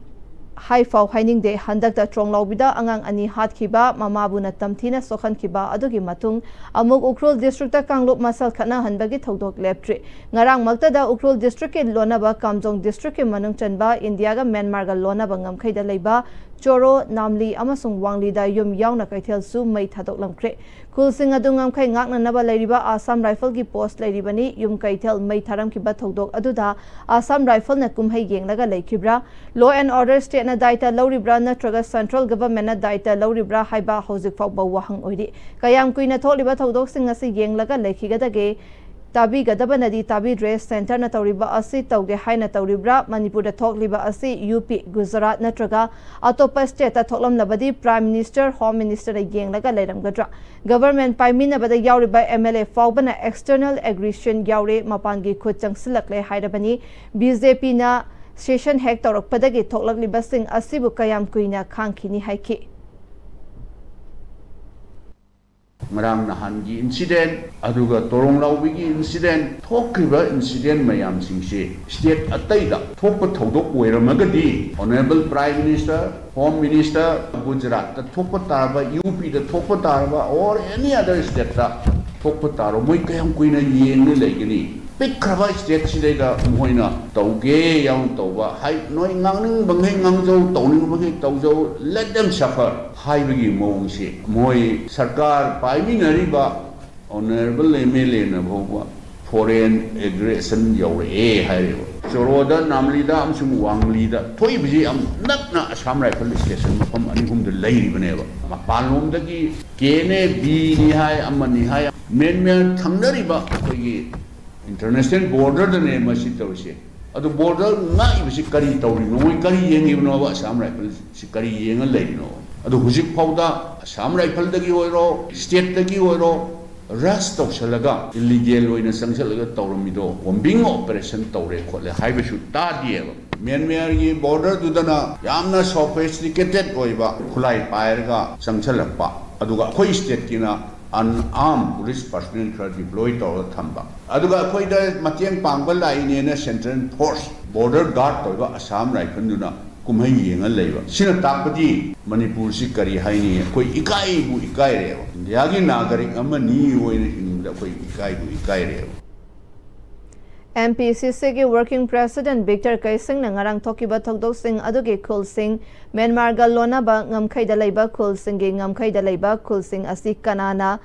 ꯍꯥꯏꯐꯥꯎ ꯍꯥꯏꯅꯤꯡꯗꯦ꯫ ꯍꯟꯗꯛꯇ ꯇ꯭ꯔꯣꯡꯂꯥꯎꯕꯤꯗ ꯑꯉꯥꯡ ꯑꯅꯤ ꯍꯥꯠꯈꯤꯕ, ꯃꯃꯥꯕꯨꯅ ꯇꯝꯊꯤꯅ ꯁꯣꯛꯍꯟꯈꯤꯕ ꯑꯗꯨꯒꯤ ꯃꯇꯨꯡ ꯑꯃꯨꯛ ꯎꯈ꯭ꯔꯨꯜ ꯗꯤꯁꯇ꯭ꯔꯤꯛꯇ ꯀꯥꯡꯂꯨꯞ ꯃꯁꯦꯜ ꯈꯠꯅꯍꯟꯕꯒꯤ ꯊꯧꯗꯣꯛ ꯂꯦꯞꯇ꯭ꯔꯤ꯫ ꯉꯔꯥꯡꯃꯛꯇꯗ ꯎꯈ꯭ꯔꯨꯜ ꯗꯤꯁꯇ꯭ꯔꯤꯛꯀꯤ ꯂꯣꯟꯅꯕ ꯀꯥꯝꯖꯣꯡ ꯗꯤꯁꯇ꯭ꯔꯤꯛꯀꯤ ꯃꯅꯨꯡ ꯆꯟꯕ ꯏꯟꯗꯤꯌꯥꯒ ꯃ꯭ꯌꯥꯟꯃꯥꯔꯒ ꯂꯣꯟꯅꯕ ꯉꯝꯈꯩꯗ ꯂꯩꯕ ꯆꯣꯔꯣ, ꯅꯥꯝꯂꯤ ꯑꯃꯁꯨꯡ ꯋꯥꯡꯂꯤꯗ ꯌꯨꯝ ꯌꯥꯎꯅ ꯀꯩꯊꯦꯜꯁꯨ ꯃꯩ ꯊꯥꯗꯣꯛꯂꯝꯈ꯭ꯔꯦ꯫ ꯈꯨꯜꯁꯤꯡ ꯑꯗꯨ ꯉꯝꯈꯩ ꯉꯥꯛꯅꯅꯕ ꯂꯩꯔꯤꯕ ꯑꯁꯥꯝ ꯔꯥꯏꯐꯜꯒꯤ ꯄꯣꯁ꯭ꯠ ꯂꯩꯔꯤꯕꯅꯤ꯫ ꯌꯨꯝ ꯀꯩꯊꯦꯜ ꯃꯩ ꯊꯥꯔꯝꯈꯤꯕ ꯊꯧꯗꯣꯛ ꯑꯗꯨꯗ ꯑꯁꯥꯝ ꯔꯥꯏꯐꯜꯅ ꯀꯨꯝꯍꯩ ꯌꯦꯡꯂꯒ ꯂꯩꯈꯤꯕ꯭ꯔꯥ? ꯂꯣ ꯑꯦꯟ ꯑꯣꯔꯗꯔ ꯁ꯭ꯇꯦꯠꯅ ꯗꯥꯏꯇ ꯂꯧꯔꯤꯕ꯭ꯔꯥ ꯅꯠꯇ꯭ꯔꯒ ꯁꯦꯟꯇ꯭ꯔꯦꯜ ꯒꯚꯔꯟꯃꯦꯟꯠꯅ ꯗꯥꯏꯇ ꯂꯧꯔꯤꯕ꯭ꯔꯥ ꯍꯥꯏꯕ ꯍꯧꯖꯤꯛ ꯐꯥꯎꯕ ꯋꯥꯍꯪ ꯑꯣꯏꯔꯤ꯫ ꯀꯌꯥꯝ ꯀꯨꯏꯅ ꯊꯣꯛꯂꯤꯕ ꯊꯧꯗꯣꯛꯁꯤꯡ ꯑꯁꯤ ꯌꯦꯡꯂꯒ ꯂꯩꯈꯤꯒꯗꯒꯦ? ꯇꯥꯕꯤꯒꯗꯕꯅꯗꯤ ꯇꯥꯕꯤꯗ꯭ꯔꯦ꯫ ꯁꯦꯟꯇꯔꯅ ꯇꯧꯔꯤꯕ ꯑꯁꯤ ꯇꯧꯒꯦ ꯍꯥꯏꯅ ꯇꯧꯔꯤꯕ꯭ꯔꯥ? ꯃꯅꯤꯄꯨꯔꯗ ꯊꯣꯛꯂꯤꯕ ꯑꯁꯤ ꯌꯨ ꯄꯤ, ꯒꯨꯖꯔꯥꯠ ꯅꯠꯇ꯭ꯔꯒ ꯑꯇꯣꯞꯄ ꯁ꯭ꯇꯦꯠꯇ ꯊꯣꯛꯂꯝꯂꯕꯗꯤ ꯄ꯭ꯔꯥꯏꯝ ꯃꯤꯅꯤꯁꯇꯔ, ꯍꯣꯝ ꯃꯤꯅꯤꯁꯇꯔꯅ ꯌꯦꯡꯂꯒ ꯂꯩꯔꯝꯒꯗ꯭ꯔꯥ? ꯒꯚꯔꯟꯃꯦꯟꯠ ꯄꯥꯏꯃꯤꯟꯅꯕꯗ ꯌꯥꯎꯔꯤꯕ ꯑꯦꯝ ꯑꯦꯜ ꯑꯦ ꯐꯥꯎꯕꯅ ꯑꯦꯛꯁꯇꯔꯅꯦꯜ ꯑꯦꯒ꯭ꯔꯦꯁꯟ ꯌꯥꯎꯔꯦ, ꯃꯄꯥꯟꯒꯤ ꯈꯨꯠ ꯆꯪꯁꯤꯜꯂꯛꯂꯦ ꯍꯥꯏꯔꯕꯅꯤ꯫ ꯕꯤ ꯖꯦ ꯄꯤꯅ ꯁꯦꯁꯟ ꯍꯦꯛ ꯇꯧꯔꯛꯄꯗꯒꯤ ꯊꯣꯛꯂꯛꯂꯤꯕꯁꯤꯡ ꯑꯁꯤꯕꯨ ꯀꯌꯥꯝ ꯀꯨꯏꯅ ꯈꯥꯡꯈꯤꯅꯤ ꯍꯥꯏꯈꯤ꯫ ꯉꯔꯥꯡ ꯅꯍꯥꯟꯒꯤ ꯏꯟꯁꯤꯗꯦꯟ, ꯑꯗꯨꯒ ꯇꯣꯔꯣꯡ ꯂꯥꯎꯕꯤꯒꯤ ꯏꯟꯁꯤꯗꯦꯟ, ꯊꯣꯛꯈ꯭ꯔꯤꯕ ꯏꯟꯁꯤꯗꯦꯟ ꯃꯌꯥꯝꯁꯤꯡꯁꯤ ꯁ꯭ꯇꯦꯠ ꯑꯇꯩꯗ ꯊꯣꯛꯄ ꯊꯧꯗꯣꯛ ꯑꯣꯏꯔꯝꯃꯒꯗꯤ, honourable prime minister, home minister, ꯒꯨꯖꯔꯥꯠꯇ ꯊꯣꯛꯄ ꯇꯥꯔꯕ, ꯌꯨ ꯄꯤꯗ ꯊꯣꯛꯄ ꯇꯥꯔꯕ, or any other stateꯇ ꯊꯣꯛꯄ ꯇꯥꯔꯣ, ꯃꯣꯏ ꯀꯌꯥꯝ ꯀꯨꯏꯅ ꯌꯦꯡꯅ ꯂꯩꯒꯅꯤ? ꯄꯤꯛꯈ꯭ꯔꯕ ꯁ꯭ꯇꯦꯠꯁꯤꯗꯩꯗ ꯃꯈꯣꯏꯅ ꯇꯧꯒꯦ ꯌꯥꯎꯅ ꯇꯧꯕ, ꯍꯥꯏ, ꯅꯣꯏ ꯉꯥꯡꯅꯤꯡꯕꯈꯩ ꯉꯥꯡꯖꯧ, ꯇꯧꯅꯤꯡꯕꯈꯩ ꯇꯧꯖꯧ, let them suffer ꯍꯥꯏꯕꯒꯤ ꯃꯑꯣꯡꯁꯤ, ꯃꯣꯏ ꯁꯔꯀꯥꯔ ꯄꯥꯏꯃꯤꯟꯅꯔꯤꯕ ꯑꯣꯅꯔꯦꯕꯜ ꯑꯦꯝ ꯑꯦꯜ ꯑꯦꯅ ꯐꯥꯎꯕ ꯐꯣꯔꯦꯟ ꯑꯦꯒ꯭ꯔꯦꯁꯟ ꯌꯧꯔꯛꯑꯦ ꯍꯥꯏꯔꯦꯕ꯫ ꯆꯣꯔꯣꯗ, ꯅꯥꯝꯂꯤꯗ ꯑꯃꯁꯨꯡ ꯋꯥꯡꯂꯤꯗ ꯊꯣꯛꯏꯕꯁꯤ ꯌꯥꯝ ꯅꯛꯅ ꯑꯁꯥꯝ ꯔꯥꯏꯐꯜ ꯁ꯭ꯇꯦꯁꯟ ꯃꯐꯝ ꯑꯅꯤ ꯑꯍꯨꯝꯗ ꯂꯩꯔꯤꯕꯅꯦꯕ꯫ ꯃꯄꯥꯟꯂꯣꯝꯗꯒꯤ ꯀꯦ ꯑꯦꯟ ꯑꯦ ꯕꯤꯅꯤ ꯍꯥꯏ, ꯑꯃꯅꯤ ꯍꯥꯏ, ꯃ꯭ꯌꯥꯟꯃꯥꯔ ꯊꯪꯅꯔꯤꯕ ꯑꯩꯈꯣꯏꯒꯤ ꯏꯟꯇꯔꯅꯦꯁꯅꯦꯜ ꯕꯣꯔꯗꯔꯗꯅꯦ ꯃꯁꯤ ꯇꯧꯔꯤꯁꯦ꯫ ꯑꯗꯨ ꯕꯣꯔꯗꯔ ꯉꯥꯛꯏꯕꯁꯤ ꯀꯔꯤ ꯇꯧꯔꯤꯅꯣ? ꯃꯣꯏ ꯀꯔꯤ ꯌꯦꯡꯉꯤꯕꯅꯣꯕ? ꯑꯁꯥꯝ ꯔꯥꯏꯐꯜꯁꯤ ꯀꯔꯤ ꯌꯦꯡꯉ ꯂꯩꯔꯤꯅꯣ? ꯑꯗꯨ ꯍꯧꯖꯤꯛ ꯐꯥꯎꯗ ꯑꯁꯥꯝ ꯔꯥꯏꯐꯜꯗꯒꯤ ꯑꯣꯏꯔꯣ, ꯁ꯭ꯇꯦꯠꯇꯒꯤ ꯑꯣꯏꯔꯣ, ꯔꯁ ꯇꯧꯁꯜꯂꯒ ꯏꯜꯂꯤꯒꯦꯜ ꯑꯣꯏꯅ ꯆꯪꯁꯜꯂꯒ ꯇꯧꯔꯝꯃꯤꯗꯣ, ꯀꯣꯝꯕꯤꯡ ꯑꯣꯄꯔꯦꯁꯟ ꯇꯧꯔꯦ ꯈꯣꯠꯂꯦ ꯍꯥꯏꯕꯁꯨ ꯇꯥꯗꯦꯕ꯫ ꯃ꯭ꯌꯥꯟꯃꯥꯔꯒꯤ ꯕꯣꯔꯗꯔꯗꯨꯗꯅ ꯌꯥꯝꯅ ꯁꯣꯐꯤꯁꯇꯤꯀꯦꯇꯦꯠ ꯑꯣꯏꯕ ꯈꯨꯠꯂꯥꯏ ꯄꯥꯏꯔꯒ ꯆꯪꯁꯜꯂꯛꯄ, ꯑꯗꯨꯒ ꯑꯩꯈꯣꯏ ꯁ꯭ꯇꯦꯠꯀꯤꯅ ꯑꯟꯑꯥꯔꯝ ꯄꯨꯂꯤꯁ ꯄꯔꯁꯣꯅꯦꯜ ꯈꯔ ꯗꯤꯄ꯭ꯂꯣꯏ ꯇꯧꯔꯒ ꯊꯝꯕ, ꯑꯗꯨꯒ ꯑꯩꯈꯣꯏꯗ ꯃꯇꯦꯡ ꯄꯥꯡꯕ ꯂꯥꯛꯏꯅꯦꯅ ꯁꯦꯟꯇ꯭ꯔꯦꯜ ꯐꯣꯔꯁ, ꯕꯣꯔꯗꯔ ꯒꯥꯔꯗ ꯇꯧꯔꯤꯕ ꯑꯁꯥꯝ ꯔꯥꯏꯐꯜꯗꯨꯅ ꯀꯨꯝꯍꯩ ꯌꯦꯡꯉ ꯂꯩꯕ꯫ ꯁꯤꯅ ꯇꯥꯛꯄꯗꯤ ꯃꯅꯤꯄꯨꯔꯁꯤ ꯀꯔꯤ ꯍꯥꯏꯅꯤ, ꯑꯩꯈꯣꯏ ꯏꯀꯥꯏꯕꯨ ꯏꯀꯥꯏꯔꯦꯕ꯫ ꯏꯟꯗꯤꯌꯥꯒꯤ ꯅꯥꯒꯔꯤꯛ ꯑꯃꯅꯤ ꯑꯣꯏꯅ ꯍꯤꯡꯕꯗ ꯑꯩꯈꯣꯏ ꯏꯀꯥꯏꯕꯨ ꯏꯀꯥꯏꯔꯦꯕ꯫ ꯑꯦꯝ ꯄꯤ ꯁꯤ ꯁꯤꯒꯤ ꯋꯥꯔꯀꯤꯡ ꯄ꯭ꯔꯦꯁꯤꯗꯦꯟꯠ ꯚꯤꯛꯇꯔ ꯀꯩꯁꯤꯡꯅ ꯉꯔꯥꯡ ꯊꯣꯛꯈꯤꯕ ꯊꯧꯗꯣꯛꯁꯤꯡ ꯑꯗꯨꯒꯤ ꯈꯨꯜꯁꯤꯡ, ꯃ꯭ꯌꯥꯟꯃꯥꯔꯒ ꯂꯣꯟꯅꯕ ꯉꯝꯈꯩꯗ ꯂꯩꯕ ꯈꯨꯜꯁꯤꯡꯒꯤ ꯉꯝꯈꯩꯗ ꯂꯩꯕ ꯈꯨꯜꯁꯤꯡ ꯑꯁꯤ ꯀꯅꯥꯅ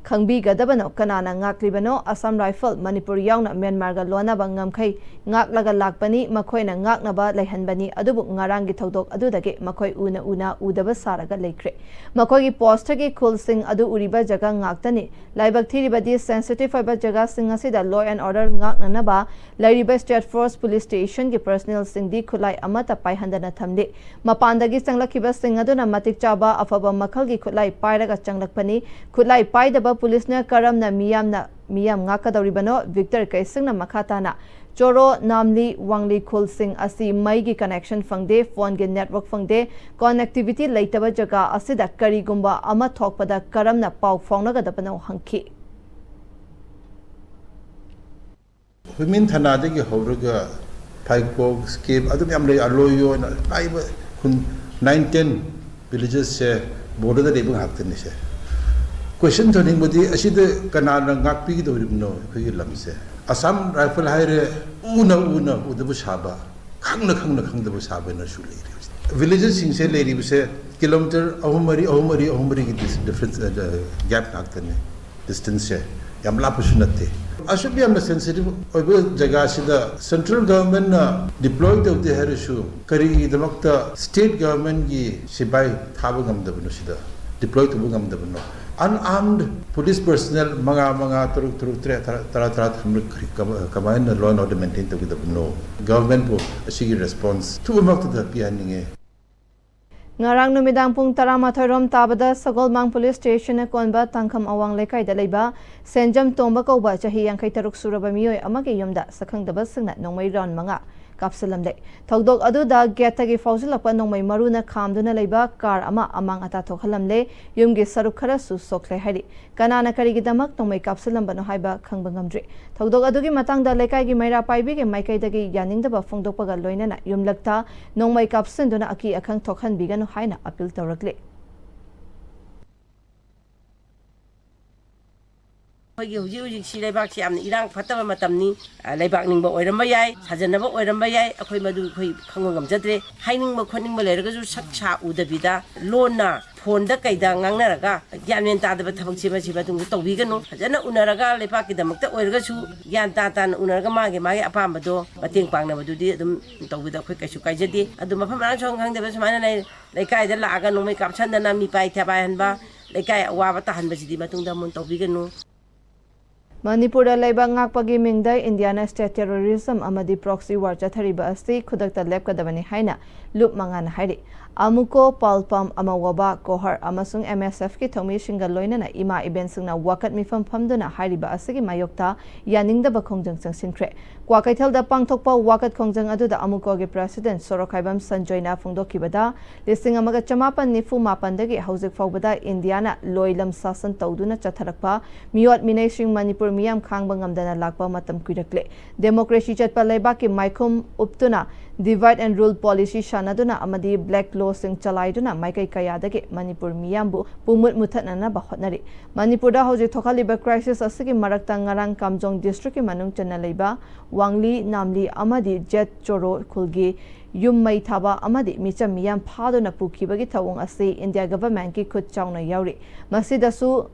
ꯈꯪꯕꯤꯒꯗꯕꯅꯣ, ꯀꯅꯥꯅ ꯉꯥꯛꯂꯤꯕꯅꯣ? ꯑꯁꯥꯝ ꯔꯥꯏꯐꯜ, ꯃꯅꯤꯄꯨꯔ ꯌꯥꯎꯅ ꯃ꯭ꯌꯥꯟꯃꯥꯔꯒ ꯂꯣꯟꯅꯕ ꯉꯝꯈꯩ ꯉꯥꯛꯂꯒ ꯂꯥꯛꯄꯅꯤ꯫ ꯃꯈꯣꯏꯅ ꯉꯥꯛꯅꯕ ꯂꯩꯍꯟꯕꯅꯤ꯫ ꯑꯗꯨꯕꯨ ꯉꯔꯥꯡꯒꯤ ꯊꯧꯗꯣꯛ ꯑꯗꯨꯗꯒꯤ ꯃꯈꯣꯏ ꯎꯅ ꯎꯅ ꯎꯗꯕ ꯁꯥꯔꯒ ꯂꯩꯈ꯭ꯔꯦ꯫ ꯃꯈꯣꯏꯒꯤ ꯄꯣꯁꯇꯒꯤ ꯈꯨꯜꯁꯤꯡ ꯑꯗꯨ ꯎꯔꯤꯕ ꯖꯒꯥ ꯉꯥꯛꯇꯅꯤ꯫ ꯂꯥꯏꯕꯛ ꯊꯤꯔꯤꯕꯗꯤ, ꯁꯦꯟꯁꯤꯇꯤꯚ ꯑꯣꯏꯕ ꯖꯒꯥꯁꯤꯡ ꯑꯁꯤꯗ law and order ꯉꯥꯛꯅꯅꯕ ꯂꯩꯔꯤꯕ ꯁ꯭ꯇꯦꯠ ꯐꯣꯔꯁ ꯄꯨꯂꯤꯁ ꯁ꯭ꯇꯦꯁꯟꯒꯤ ꯄꯔꯁꯅꯦꯜꯁꯤꯡꯗꯤ ꯈꯨꯠꯂꯥꯏ ꯑꯃꯠꯇ ꯄꯥꯏꯍꯟꯗꯅ ꯊꯝꯂꯤ꯫ ꯃꯄꯥꯟꯗꯒꯤ ꯆꯪꯂꯛꯈꯤꯕꯁꯤꯡ ꯑꯗꯨꯅ ꯃꯇꯤꯛ ꯆꯥꯕ ꯑꯐꯕ ꯃꯈꯜꯒꯤ ꯈꯨꯠꯂꯥꯏ ꯄꯥꯏꯔꯒ ꯆꯪꯂꯛꯄꯅꯤ꯫ ꯈꯨꯠꯂꯥꯏ ꯄꯥꯏꯗꯕ ꯄꯨꯂꯤꯁꯅ ꯀꯔꯝꯅ ꯃꯤꯌꯥꯝꯅ, ꯃꯤꯌꯥꯝ ꯉꯥꯛꯀꯗꯧꯔꯤꯕꯅꯣ? ꯚꯤꯛꯇꯔ ꯀꯩꯁꯤꯡꯅ ꯃꯈꯥ ꯇꯥꯅ, ꯆꯣꯔꯣ, ꯅꯥꯝꯂꯤ, ꯋꯥꯡꯂꯤ ꯈꯨꯜꯁꯤꯡ ꯑꯁꯤ ꯃꯩꯒꯤ ꯀꯅꯦꯛꯁꯟ ꯐꯪꯗꯦ, ꯐꯣꯟꯒꯤ ꯅꯦꯠꯋꯔꯛ ꯐꯪꯗꯦ, ꯀꯅꯦꯛꯇꯤꯚꯤꯇꯤ ꯂꯩꯇꯕ ꯖꯒꯥ ꯑꯁꯤꯗ ꯀꯔꯤꯒꯨꯝꯕ ꯑꯃ ꯊꯣꯛꯄꯗ ꯀꯔꯝꯅ ꯄꯥꯎ ꯐꯥꯎꯅꯒꯗꯕꯅꯣ ꯍꯪꯈꯤ꯫ ꯍꯨꯏꯃꯤꯟ ꯊꯅꯥꯗꯒꯤ ꯍꯧꯔꯒ ꯐꯥꯏꯀꯣꯛ, ꯁ꯭ꯀꯦꯞ, ꯑꯗꯨꯝ ꯌꯥꯝ ꯂꯩ, ꯑꯂꯣꯏꯌꯣꯅ ꯍꯥꯏꯕ ꯈꯨꯟ ꯅꯥꯏꯟ ꯇꯦꯟ ꯚꯤꯂꯦꯖꯦꯁꯁꯦ ꯕꯣꯔꯗꯔꯗ ꯂꯩꯕ ꯉꯥꯛꯇꯅꯤꯁꯦ꯫ ꯀꯣꯏꯁꯟ ꯊꯣꯛꯅꯤꯡꯕꯗꯤ, ꯑꯁꯤꯗ ꯀꯅꯥꯅ ꯉꯥꯛꯄꯤꯒꯗꯧꯔꯤꯕꯅꯣ ꯑꯩꯈꯣꯏꯒꯤ ꯂꯝꯁꯦ? ꯑꯁꯥꯝ ꯔꯥꯏꯐꯜ ꯍꯥꯏꯔꯦ, ꯎꯅ ꯎꯅ ꯎꯗꯕ ꯁꯥꯕ, ꯈꯪꯅ ꯈꯪꯅ ꯈꯪꯗꯕ ꯁꯥꯕꯅꯁꯨ ꯂꯩꯔꯤ꯫ ꯚꯤꯂꯦꯖꯦꯁꯁꯤꯡꯁꯦ ꯂꯩꯔꯤꯕꯁꯦ ꯀꯤꯂꯣꯃꯤꯇꯔ ꯑꯍꯨꯝ ꯃꯔꯤ, ꯑꯍꯨꯝ ꯃꯔꯤ, ꯑꯍꯨꯝ ꯃꯔꯤꯒꯤ ꯗꯤꯐ꯭ꯔꯦꯟꯁ, ꯒꯦꯞ ꯉꯥꯛꯇꯅꯤ꯫ ꯗꯤꯁꯇꯦꯟꯁꯁꯦ ꯌꯥꯝ ꯂꯥꯞꯄꯁꯨ ꯅꯠꯇꯦ꯫ ꯑꯁꯨꯛ ꯌꯥꯝꯅ ꯁꯦꯟꯁꯤꯇꯤꯚ ꯑꯣꯏꯕ ꯖꯒꯥꯁꯤꯗ ꯁꯦꯟꯇ꯭ꯔꯦꯜ ꯒꯚꯔꯟꯃꯦꯟꯠꯅ ꯗꯤꯄ꯭ꯂꯣꯏ ꯇꯧꯗꯦ ꯍꯥꯏꯔꯁꯨ, ꯀꯔꯤꯒꯤꯗꯃꯛꯇ ꯁ꯭ꯇꯦꯠ ꯒꯚꯔꯟꯃꯦꯟꯠꯀꯤ ꯁꯤꯄꯥꯏ ꯊꯥꯕ ꯉꯝꯗꯕꯅꯣ ꯁꯤꯗ, ꯗꯤꯄ꯭ꯂꯣꯏ ꯇꯧꯕ ꯉꯝꯗꯕꯅꯣ? ꯑꯟꯑꯥꯔꯝꯗ ꯄꯨꯂꯤꯁ ꯄꯔꯁꯅꯦꯜ ꯃꯉꯥ ꯃꯉꯥ, ꯇꯔꯨꯛ ꯇꯔꯨꯛ, ꯇꯔꯦꯠ ꯇꯔꯥ, ꯇꯔꯥ ꯇꯔꯥ ꯊꯝꯂꯒ ꯀꯔꯤ, ꯀꯃ-, ꯀꯃꯥꯏꯅ law and order maintain ꯇꯧꯒꯗꯕꯅꯣ? ꯒꯚꯔꯟꯃꯦꯟꯠꯄꯨ ꯑꯁꯤꯒꯤ ꯔꯦꯁꯄꯣꯟꯁ ꯑꯊꯨꯕꯃꯛꯇꯗ ꯄꯤꯍꯟꯅꯤꯡꯉꯦ꯫ ꯉꯔꯥꯡ ꯅꯨꯃꯤꯗꯥꯡ ꯄꯨꯡ ꯇꯔꯥꯃꯥꯊꯣꯏ ꯔꯣꯝ ꯇꯥꯕꯗ ꯁꯒꯣꯜꯃꯥꯡ ꯄꯨꯂꯤꯁ ꯁ꯭ꯇꯦꯁꯟꯅ ꯀꯣꯟꯕ ꯇꯥꯡꯈꯝ ꯑꯋꯥꯡ ꯂꯩꯀꯥꯏꯗ ꯂꯩꯕ ꯁꯦꯟꯖꯝ ꯇꯣꯝꯕ ꯀꯧꯕ ꯆꯍꯤ ꯌꯥꯡꯈꯩ ꯇꯔꯨꯛ ꯁꯨꯔꯕ ꯃꯤꯑꯣꯏ ꯑꯃꯒꯤ ꯌꯨꯝꯗ ꯁꯛꯈꯪꯗꯕꯁꯤꯡꯅ ꯅꯣꯡꯃꯩ ꯔꯥꯎꯟ ꯃꯉꯥ ꯀꯥꯞꯁꯤꯜꯂꯝꯂꯦ꯫ ꯊꯧꯗꯣꯛ ꯑꯗꯨꯗ ꯒꯦꯠꯇꯒꯤ ꯐꯥꯎꯖꯤꯜꯂꯛꯄ ꯅꯣꯡꯃꯩ ꯃꯔꯨꯅ ꯈꯥꯝꯗꯨꯅ ꯂꯩꯕ ꯀꯥꯔ ꯑꯃ ꯑꯃꯥꯡ ꯑꯇꯥ ꯊꯣꯛꯍꯜꯂꯝꯂꯦ꯫ ꯌꯨꯝꯒꯤ ꯁꯔꯨꯛ ꯈꯔꯁꯨ ꯁꯣꯛꯂꯦ ꯍꯥꯏꯔꯤ꯫ ꯀꯅꯥꯅ ꯀꯔꯤꯒꯤꯗꯃꯛ ꯅꯣꯡꯃꯩ ꯀꯥꯞꯁꯤꯜꯂꯝꯕꯅꯣ ꯍꯥꯏꯕ ꯈꯪꯕ ꯉꯝꯗ꯭ꯔꯤ꯫ ꯊꯧꯗꯣꯛ ꯑꯗꯨꯒꯤ ꯃꯇꯥꯡꯗ ꯂꯩꯀꯥꯏꯒꯤ ꯃꯩꯔꯥ ꯄꯥꯏꯕꯤꯒꯤ ꯃꯥꯏꯀꯩꯗꯒꯤ ꯌꯥꯅꯤꯡꯗꯕ ꯐꯣꯡꯗꯣꯛꯄꯒ ꯂꯣꯏꯅꯅ ꯌꯨꯝꯂꯛꯇ ꯅꯣꯡꯃꯩ ꯀꯥꯞꯁꯤꯟꯗꯨꯅ ꯑꯀꯤ ꯑꯈꯪ ꯊꯣꯛꯍꯟꯕꯤꯒꯅꯨ ꯍꯥꯏꯅ ꯑꯄꯤꯜ ꯇꯧꯔꯛꯂꯤ꯫ ꯑꯩꯈꯣꯏꯒꯤ ꯍꯧꯖꯤꯛ ꯍꯧꯖꯤꯛꯁꯤ ꯂꯩꯕꯥꯛꯁꯤ ꯌꯥꯝꯅ ꯏꯔꯥꯡ ꯐꯠꯇꯕ ꯃꯇꯝꯅꯤ꯫ ꯑ, ꯂꯩꯕꯥꯛ ꯅꯤꯡꯕ ꯑꯣꯏꯔꯝꯕ ꯌꯥꯏ, ꯁꯥꯖꯟꯅꯕ ꯑꯣꯏꯔꯝꯕ ꯌꯥꯏ, ꯑꯩꯈꯣꯏ ꯃꯗꯨ ꯑꯩꯈꯣꯏ ꯈꯪꯕ ꯉꯝꯖꯗ꯭ꯔꯦ꯫ ꯍꯥꯏꯅꯤꯡꯕ ꯈꯣꯠꯅꯤꯡꯕ ꯂꯩꯔꯒꯁꯨ ꯁꯛ ꯁꯥ ꯎꯗꯕꯤꯗ ꯂꯣꯟꯅ ꯐꯣꯟꯗ ꯀꯩꯗ ꯉꯥꯡꯅꯔꯒ ꯒ꯭ꯌꯥꯟ ꯃꯦꯟ ꯇꯥꯗꯕ ꯊꯕꯛꯁꯦ ꯃꯁꯤ ꯃꯇꯨꯡꯗ ꯇꯧꯕꯤꯒꯅꯨ꯫ ꯐꯖꯅ ꯎꯅꯔꯒ ꯂꯩꯕꯥꯛꯀꯤꯗꯃꯛꯇ ꯑꯣꯏꯔꯒꯁꯨ ꯒ꯭ꯌꯥꯟ ꯇꯥ ꯇꯥꯅ ꯎꯅꯔꯒ ꯃꯥꯒꯤ ꯃꯥꯒꯤ ꯑꯄꯥꯝꯕꯗꯣ ꯃꯇꯦꯡ ꯄꯥꯡꯅꯕꯗꯨꯗꯤ ꯑꯗꯨꯝ ꯇꯧꯕꯗ ꯑꯩꯈꯣꯏ ꯀꯩꯁꯨ ꯀꯥꯏꯖꯗꯦ꯫ ꯑꯗꯨ ꯃꯐꯝ ꯃꯔꯥꯡ ꯁꯨꯝ ꯈꯪꯗꯕ ꯁꯨꯃꯥꯏꯅ ꯂꯩ-, ꯂꯩꯀꯥꯏꯗ ꯂꯥꯛꯑꯒ ꯅꯣꯡꯃꯩ ꯀꯥꯞꯁꯟꯗꯅ ꯃꯤꯄꯥꯏ ꯊꯦꯄꯥꯏꯍꯟꯕ, ꯂꯩꯀꯥꯏ ꯑꯋꯥꯕ ꯇꯥꯍꯟꯕꯁꯤꯗꯤ ꯃꯇꯨꯡꯗ ꯑꯃꯨꯛ ꯇꯧꯕꯤꯒꯅꯨ꯫ ꯃꯅꯤꯄꯨꯔꯗ ꯂꯩꯕꯥꯛ ꯉꯥꯛꯄꯒꯤ ꯃꯤꯡꯗ ꯏꯟꯗꯤꯌꯥꯅ state terrorism ꯑꯃꯗꯤ proxy war ꯆꯠꯊꯔꯤꯕ ꯑꯁꯤ ꯈꯨꯗꯛꯇ ꯂꯦꯞꯀꯗꯕꯅꯤ ꯍꯥꯏꯅ ꯂꯨꯞ ꯃꯉꯥꯅ ꯍꯥꯏꯔꯤ꯫ ꯑꯃꯨꯀꯣ, ꯄꯥꯜꯄꯝ, ꯑꯃꯋꯣꯕꯥ, ꯀꯣꯍꯔ ꯑꯃꯁꯨꯡ M S F ꯀꯤ ꯊꯧꯃꯤꯁꯤꯡꯒ ꯂꯣꯏꯅꯅ ꯏꯃꯥ ꯏꯕꯦꯟꯁꯤꯡꯅ ꯋꯥꯀꯠ ꯃꯤꯐꯝ ꯐꯝꯗꯨꯅ ꯍꯥꯏꯔꯤꯕ ꯑꯁꯤꯒꯤ ꯃꯥꯌꯣꯛꯇ ꯌꯥꯅꯤꯡꯗꯕ ꯈꯣꯡꯖꯪ ꯆꯪꯁꯤꯟꯈ꯭ꯔꯦ꯫ ꯀ꯭ꯋꯥꯀꯩꯊꯦꯜꯗ ꯄꯥꯡꯊꯣꯛꯄ ꯋꯥꯀꯠ ꯈꯣꯡꯖꯪ ꯑꯗꯨꯗ ꯑꯃꯨꯀꯣꯒꯤ president ꯁꯣꯔꯣꯛꯈꯥꯏꯕꯝ ꯁꯟꯖꯣꯏꯅ ꯐꯣꯡꯗꯣꯛꯈꯤꯕꯗ, ꯂꯤꯁꯤꯡ ꯑꯃꯒ ꯆꯃꯥꯄꯟ ꯅꯤꯐꯨ ꯃꯥꯄꯟꯗꯒꯤ ꯍꯧꯖꯤꯛ ꯐꯥꯎꯕꯗ ꯏꯟꯗꯤꯌꯥꯅ ꯂꯣꯏꯂꯝ ꯁꯥꯁꯟ ꯇꯧꯗꯨꯅ ꯆꯠꯊꯔꯛꯄ ꯃꯤꯑꯣꯠ ꯃꯤꯅꯩꯁꯤꯡ ꯃꯅꯤꯄꯨꯔ ꯃꯤꯌꯥꯝ ꯈꯥꯡꯕ ꯉꯝꯗꯅ ꯂꯥꯛꯄ ꯃꯇꯝ ꯀꯨꯏꯔꯛꯂꯦ꯫ Democracy ꯆꯠꯄ ꯂꯩꯕꯥꯛꯀꯤ ꯃꯥꯏꯈꯨꯝ ꯎꯞꯇꯨꯅ divide and rule policy ꯁꯥꯟꯅꯗꯨꯅ ꯑꯃꯗꯤ black law ꯁꯤꯡ ꯆꯂꯥꯏꯗꯨꯅ ꯃꯥꯏꯀꯩ ꯀꯌꯥꯗꯒꯤ ꯃꯅꯤꯄꯨꯔ ꯃꯤꯌꯥꯝꯕꯨ ꯄꯨꯃꯨꯠ ꯃꯨꯊꯠꯅꯅꯕ ꯍꯣꯠꯅꯔꯤ꯫ ꯃꯅꯤꯄꯨꯔꯗ ꯍꯧꯖꯤꯛ ꯊꯣꯛꯍꯜꯂꯤꯕ crisis ꯑꯁꯤꯒꯤ ꯃꯔꯛꯇ ꯉꯔꯥꯡ ꯀꯥꯝꯖꯣꯡ district ꯀꯤ ꯃꯅꯨꯡ ꯆꯟꯅ ꯂꯩꯕ ꯋꯥꯡꯂꯤ, ꯅꯥꯝꯂꯤ ꯑꯃꯗꯤ ꯖꯦꯠ ꯆꯣꯔꯣ ꯈꯨꯜꯒꯤ ꯌꯨꯝ ꯃꯩ ꯊꯥꯕ ꯑꯃꯗꯤ ꯃꯤꯆꯝ ꯃꯤꯌꯥꯝ ꯐꯥꯗꯨꯅ ꯄꯨꯈꯤꯕꯒꯤ ꯊꯧꯑꯣꯡ ꯑꯁꯤ ꯏꯟꯗꯤꯌꯥ government ꯀꯤ ꯈꯨꯠ ꯆꯥꯎꯅ ꯌꯥꯎꯔꯤ꯫ ꯃꯁꯤꯗꯁꯨ,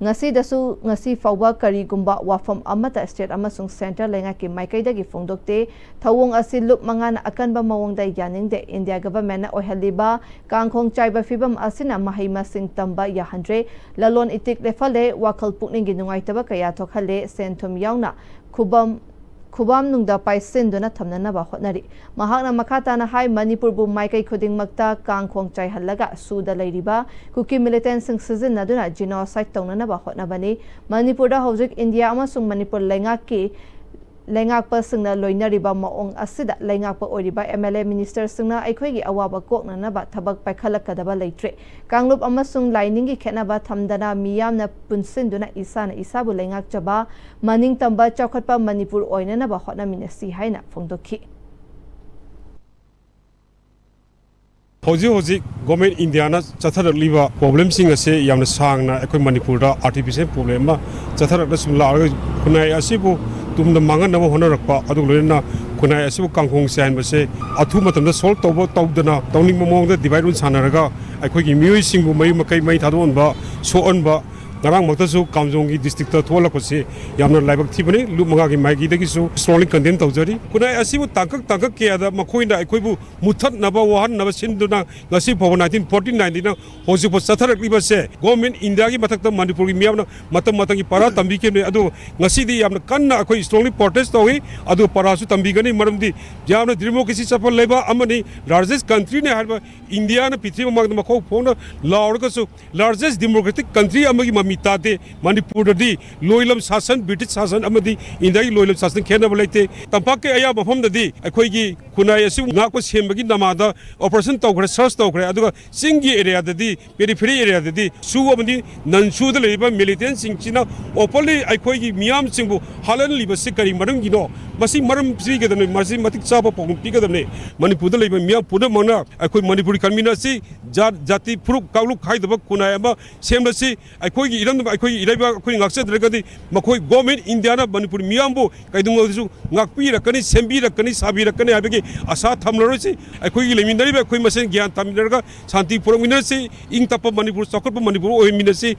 ꯉꯁꯤꯗꯁꯨ ꯉꯁꯤ ꯐꯥꯎꯕ ꯀꯔꯤꯒꯨꯝꯕ ꯋꯥꯐꯝ ꯑꯃꯠꯇ state ꯑꯃꯁꯨꯡ centre ꯂꯩꯉꯥꯛꯀꯤ ꯃꯥꯏꯀꯩꯗꯒꯤ ꯐꯣꯡꯗꯣꯛꯇꯦ꯫ ꯊꯧꯑꯣꯡ ꯑꯁꯤ ꯂꯨꯞ ꯃꯉꯥꯅ ꯑꯀꯟꯕ ꯃꯑꯣꯡꯗ ꯌꯥꯅꯤꯡꯗꯦ꯫ ꯏꯟꯗꯤꯌꯥ government ꯅ ꯑꯣꯏꯍꯜꯂꯤꯕ ꯀꯥꯡꯈꯣꯡ ꯆꯥꯏꯕ ꯐꯤꯕꯝ ꯑꯁꯤꯅ ꯃꯍꯩ ꯃꯁꯤꯡ ꯇꯝꯕ ꯌꯥꯍꯟꯗ꯭ꯔꯦ꯫ ꯂꯂꯣꯟ ꯏꯇꯤꯛ ꯂꯦꯞꯍꯜꯂꯦ꯫ ꯋꯥꯈꯜ ꯄꯨꯛꯅꯤꯡꯒꯤ ꯅꯨꯡꯉꯥꯏꯇꯕ ꯀꯌꯥ ꯊꯣꯛꯍꯜꯂꯦ꯫ ꯁꯦꯟ ꯊꯨꯝ ꯌꯥꯎꯅ ꯈꯨꯕꯝ ꯈꯨꯕꯥꯝꯅꯨꯡꯗ ꯄꯥꯏꯁꯤꯟꯗꯨꯅ ꯊꯝꯅꯅꯕ ꯍꯣꯠꯅꯔꯤ꯫ ꯃꯍꯥꯛꯅ ꯃꯈꯥ ꯇꯥꯅ ꯍꯥꯏ, ꯃꯅꯤꯄꯨꯔꯕꯨ ꯃꯥꯏꯀꯩ ꯈꯨꯗꯤꯡꯃꯛꯇ ꯀꯥꯡꯈꯣꯡ ꯆꯥꯏꯍꯜꯂꯒ ꯁꯨꯗ ꯂꯩꯔꯤꯕ ꯀꯨꯀꯤ militant ꯁꯤꯡ ꯁꯤꯖꯤꯟꯅꯗꯨꯅ genocide ꯇꯧꯅꯅꯕ ꯍꯣꯠꯅꯕꯅꯤ꯫ ꯃꯅꯤꯄꯨꯔꯗ ꯍꯧꯖꯤꯛ ꯏꯟꯗꯤꯌꯥ ꯑꯃꯁꯨꯡ ꯃꯅꯤꯄꯨꯔ ꯂꯩꯉꯥꯛꯀꯤ, ꯂꯩꯉꯥꯛꯄꯁꯤꯡꯅ ꯂꯣꯏꯅꯔꯤꯕ ꯃꯑꯣꯡ ꯑꯁꯤꯗ ꯂꯩꯉꯥꯛꯄ ꯑꯣꯏꯔꯤꯕ M L A minister ꯁꯤꯡꯅ ꯑꯩꯈꯣꯏꯒꯤ ꯑꯋꯥꯕ ꯀꯣꯛꯅꯅꯕ ꯊꯕꯛ ꯄꯥꯏꯈꯠꯂꯛꯀꯗꯕ ꯂꯩꯇ꯭ꯔꯦ꯫ ꯀꯥꯡꯂꯨꯞ ꯑꯃꯁꯨꯡ ꯂꯥꯏꯅꯤꯡꯒꯤ ꯈꯦꯠꯅꯕ ꯊꯝꯗꯅ ꯃꯤꯌꯥꯝꯅ ꯄꯨꯟꯁꯤꯟꯗꯨꯅ ꯏꯁꯥꯅ ꯏꯁꯥꯕꯨ ꯂꯩꯉꯥꯛꯆꯕ, ꯃꯅꯤꯡꯇꯝꯕ ꯆꯥꯎꯈꯠꯄ ꯃꯅꯤꯄꯨꯔ ꯑꯣꯏꯅꯅꯕ ꯍꯣꯠꯅꯃꯤꯟꯅꯁꯤ ꯍꯥꯏꯅ ꯐꯣꯡꯗꯣꯛꯈꯤ꯫ ꯍꯧꯖꯤꯛ ꯍꯧꯖꯤꯛ ꯒꯣꯔꯃꯦꯟ ꯏꯟꯗꯤꯌꯥꯅ ꯆꯠꯊꯔꯛꯂꯤꯕ ꯄ꯭ꯔꯣꯕ꯭ꯂꯦꯝꯁꯤꯡ ꯑꯁꯦ ꯌꯥꯝꯅ ꯁꯥꯡꯅ ꯑꯩꯈꯣꯏ ꯃꯅꯤꯄꯨꯔꯗ ꯑꯥꯔꯇꯤꯐꯤꯁꯤꯌꯦꯜ ꯄ꯭ꯔꯣꯕ꯭ꯂꯦꯝ ꯑꯃ ꯆꯠꯊꯔꯛꯅ ꯁꯨꯝ ꯂꯥꯛꯑꯒ ꯈꯨꯟꯅꯥꯏ ꯑꯁꯤꯕꯨ ꯇꯨꯡꯗ ꯃꯥꯡꯍꯟꯅꯕ ꯍꯣꯠꯅꯔꯛꯄ, ꯑꯗꯨꯒ ꯂꯣꯏꯅꯅ ꯈꯨꯟꯅꯥꯏ ꯑꯁꯤꯕꯨ ꯀꯥꯡꯈꯣꯡ ꯆꯥꯏꯍꯟꯕꯁꯦ ꯑꯊꯨꯕ ꯃꯇꯝꯗ ꯁꯣꯜꯕ ꯇꯧꯕ ꯇꯧꯗꯅ, ꯇꯧꯅꯤꯡꯕ ꯃꯑꯣꯡꯗ ꯗꯤꯚꯥꯏꯠ ꯔꯨꯜ ꯁꯥꯟꯅꯔꯒ ꯑꯩꯈꯣꯏꯒꯤ ꯃꯤꯑꯣꯏꯁꯤꯡꯕꯨ ꯃꯌꯨꯝ ꯃꯀꯩ ꯃꯩ ꯊꯥꯗꯣꯛꯍꯟꯕ, ꯁꯣꯛꯍꯟꯕ, ꯉꯔꯥꯡꯃꯛꯇꯁꯨ ꯀꯥꯝꯖꯣꯡꯒꯤ ꯗꯤꯁꯇ꯭ꯔꯤꯛꯇ ꯊꯣꯛꯍꯜꯂꯛꯄꯁꯤ ꯌꯥꯝꯅ ꯂꯥꯏꯕꯛ ꯊꯤꯕꯅꯤ꯫ ꯂꯨꯞ ꯃꯉꯥꯒꯤ ꯃꯥꯏꯀꯩꯗꯒꯤꯁꯨ strongly condemn ꯇꯧꯖꯔꯤ꯫ ꯈꯨꯟꯅꯥꯏ ꯑꯁꯤꯕꯨ ꯇꯥꯡꯀꯛ ꯇꯥꯡꯀꯛ ꯀꯌꯥꯗ ꯃꯈꯣꯏꯅ ꯑꯩꯈꯣꯏꯕꯨ ꯃꯨꯠꯊꯠꯅꯕ, ꯋꯥꯍꯟꯅꯕ ꯁꯤꯟꯗꯨꯅ ꯉꯁꯤ ꯐꯥꯎꯕ nineteen forty nineꯗꯒꯤꯅ ꯍꯧꯖꯤꯛꯐꯥꯎ ꯆꯠꯊꯔꯛꯂꯤꯕꯁꯦ ꯒꯣꯔꯃꯦꯟ ꯏꯟꯗꯤꯌꯥꯒꯤ ꯃꯊꯛꯇ ꯃꯅꯤꯄꯨꯔꯒꯤ ꯃꯤꯌꯥꯝꯅ ꯃꯇꯝ ꯃꯇꯝꯒꯤ ꯄꯔꯥ ꯇꯝꯕꯤꯈꯤꯕꯅꯤ꯫ ꯑꯗꯨ ꯉꯁꯤꯗꯤ ꯌꯥꯝꯅ ꯀꯟꯅ ꯑꯩꯈꯣꯏ strongly protest ꯇꯧꯏ꯫ ꯑꯗꯨ ꯄꯔꯥꯁꯨ ꯇꯝꯕꯤꯒꯅꯤ, ꯃꯔꯝꯗꯤ ꯌꯥꯝꯅ democracy ꯆꯠꯄ ꯂꯩꯕꯥꯛ ꯑꯃꯅꯤ, largest countryꯅꯤ ꯍꯥꯏꯔꯤꯕ ꯏꯟꯗꯤꯌꯥꯅ ꯄ꯭ꯔꯤꯊꯤꯕꯤ ꯃꯃꯥꯡꯗ ꯃꯈꯣꯡ ꯐꯣꯡꯅ ꯂꯥꯎꯔꯒꯁꯨ largest democratic country ꯑꯃꯒꯤ ꯃꯃꯤ ꯇꯥꯗꯦ꯫ ꯃꯅꯤꯄꯨꯔꯗꯗꯤ ꯂꯣꯏꯂꯝ ꯁꯥꯁꯟ, ꯕ꯭ꯔꯤꯇꯤꯁ ꯁꯥꯁꯟ ꯑꯃꯗꯤ ꯏꯟꯗꯤꯌꯥꯒꯤ ꯂꯣꯏꯂꯝ ꯁꯥꯁꯟ ꯈꯦꯠꯅꯕ ꯂꯩꯇꯦ꯫ ꯇꯝꯄꯥꯛꯀꯤ ꯑꯌꯥꯝꯕ ꯃꯐꯝꯗꯗꯤ ꯑꯩꯈꯣꯏꯒꯤ ꯈꯨꯟꯅꯥꯏ ꯑꯁꯤꯕꯨ ꯉꯥꯛꯄ ꯁꯦꯟꯕꯒꯤ ꯅꯃꯥꯗ operation ꯇꯧꯈ꯭ꯔꯦ, search ꯇꯧꯈ꯭ꯔꯦ꯫ ꯑꯗꯨꯒ ꯆꯤꯡꯒꯤ areaꯗꯗꯤ, periphery areaꯗꯗꯤ ꯁꯨ ꯑꯃꯗꯤ non ꯁꯨꯗ ꯂꯩꯔꯤꯕ militantꯁꯤꯡꯁꯤꯅ openly ꯑꯩꯈꯣꯏꯒꯤ ꯃꯤꯌꯥꯝꯁꯤꯡꯕꯨ ꯍꯥꯠꯍꯜꯂꯤꯕꯁꯤ ꯀꯔꯤ ꯃꯔꯝꯒꯤꯅꯣ? ꯃꯁꯤ ꯃꯔꯝ ꯄꯤꯒꯗꯕꯅꯤ, ꯃꯁꯤ ꯃꯇꯤꯛ ꯆꯥꯕ ꯄꯥꯎꯈꯨꯝ ꯄꯤꯒꯗꯕꯅꯤ꯫ ꯃꯅꯤꯄꯨꯔꯗ ꯂꯩꯕ ꯃꯤꯌꯥꯝ ꯄꯨꯝꯅꯃꯛꯅ ꯑꯩꯈꯣꯏ ꯃꯅꯤꯄꯨꯔꯤ ꯈꯟꯃꯤꯟꯅꯁꯤ, ꯖꯥꯠ, ꯖꯥꯇꯤ, ꯐꯨꯔꯨꯞ, ꯀꯥꯡꯂꯨꯞ ꯈꯥꯏꯗꯕ ꯈꯨꯟꯅꯥꯏ ꯑꯃ ꯁꯦꯝꯂꯁꯤ꯫ ꯑꯩꯈꯣꯏꯒꯤ ꯏꯔꯝꯗꯝ, ꯑꯩꯈꯣꯏꯒꯤ ꯏꯔꯩꯕꯥꯛ ꯑꯩꯈꯣꯏ ꯉꯥꯛꯆꯗ꯭ꯔꯒꯗꯤ ꯃꯈꯣꯏ ꯒꯣꯔꯃꯦꯟ ꯏꯟꯗꯤꯌꯥꯅ ꯃꯅꯤꯄꯨꯔ ꯃꯤꯌꯥꯝꯕꯨ ꯀꯩꯗꯧꯉꯩꯗꯁꯨ ꯉꯥꯛꯄꯤꯔꯛꯀꯅꯤ, ꯁꯦꯝꯕꯤꯔꯛꯀꯅꯤ, ꯁꯥꯕꯤꯔꯛꯀꯅꯤ ꯍꯥꯏꯕꯒꯤ ꯑꯁꯥ ꯊꯝꯂꯔꯣꯏꯁꯤ꯫ ꯑꯩꯈꯣꯏꯒꯤ ꯂꯩꯃꯤꯟꯅꯔꯤꯕ ꯑꯩꯈꯣꯏ ꯃꯁꯦꯟ ꯒ꯭ꯌꯥꯟ ꯇꯥꯃꯤꯟꯅꯔꯒ ꯁꯥꯟꯇꯤ ꯄꯨꯔꯛꯃꯤꯟꯅꯁꯤ, ꯏꯪ ꯇꯞꯄ ꯃꯅꯤꯄꯨꯔ, ꯆꯥꯎꯈꯠꯄ ꯃꯅꯤꯄꯨꯔ ꯑꯣꯏꯍꯟꯃꯤꯟꯅꯁꯤ꯫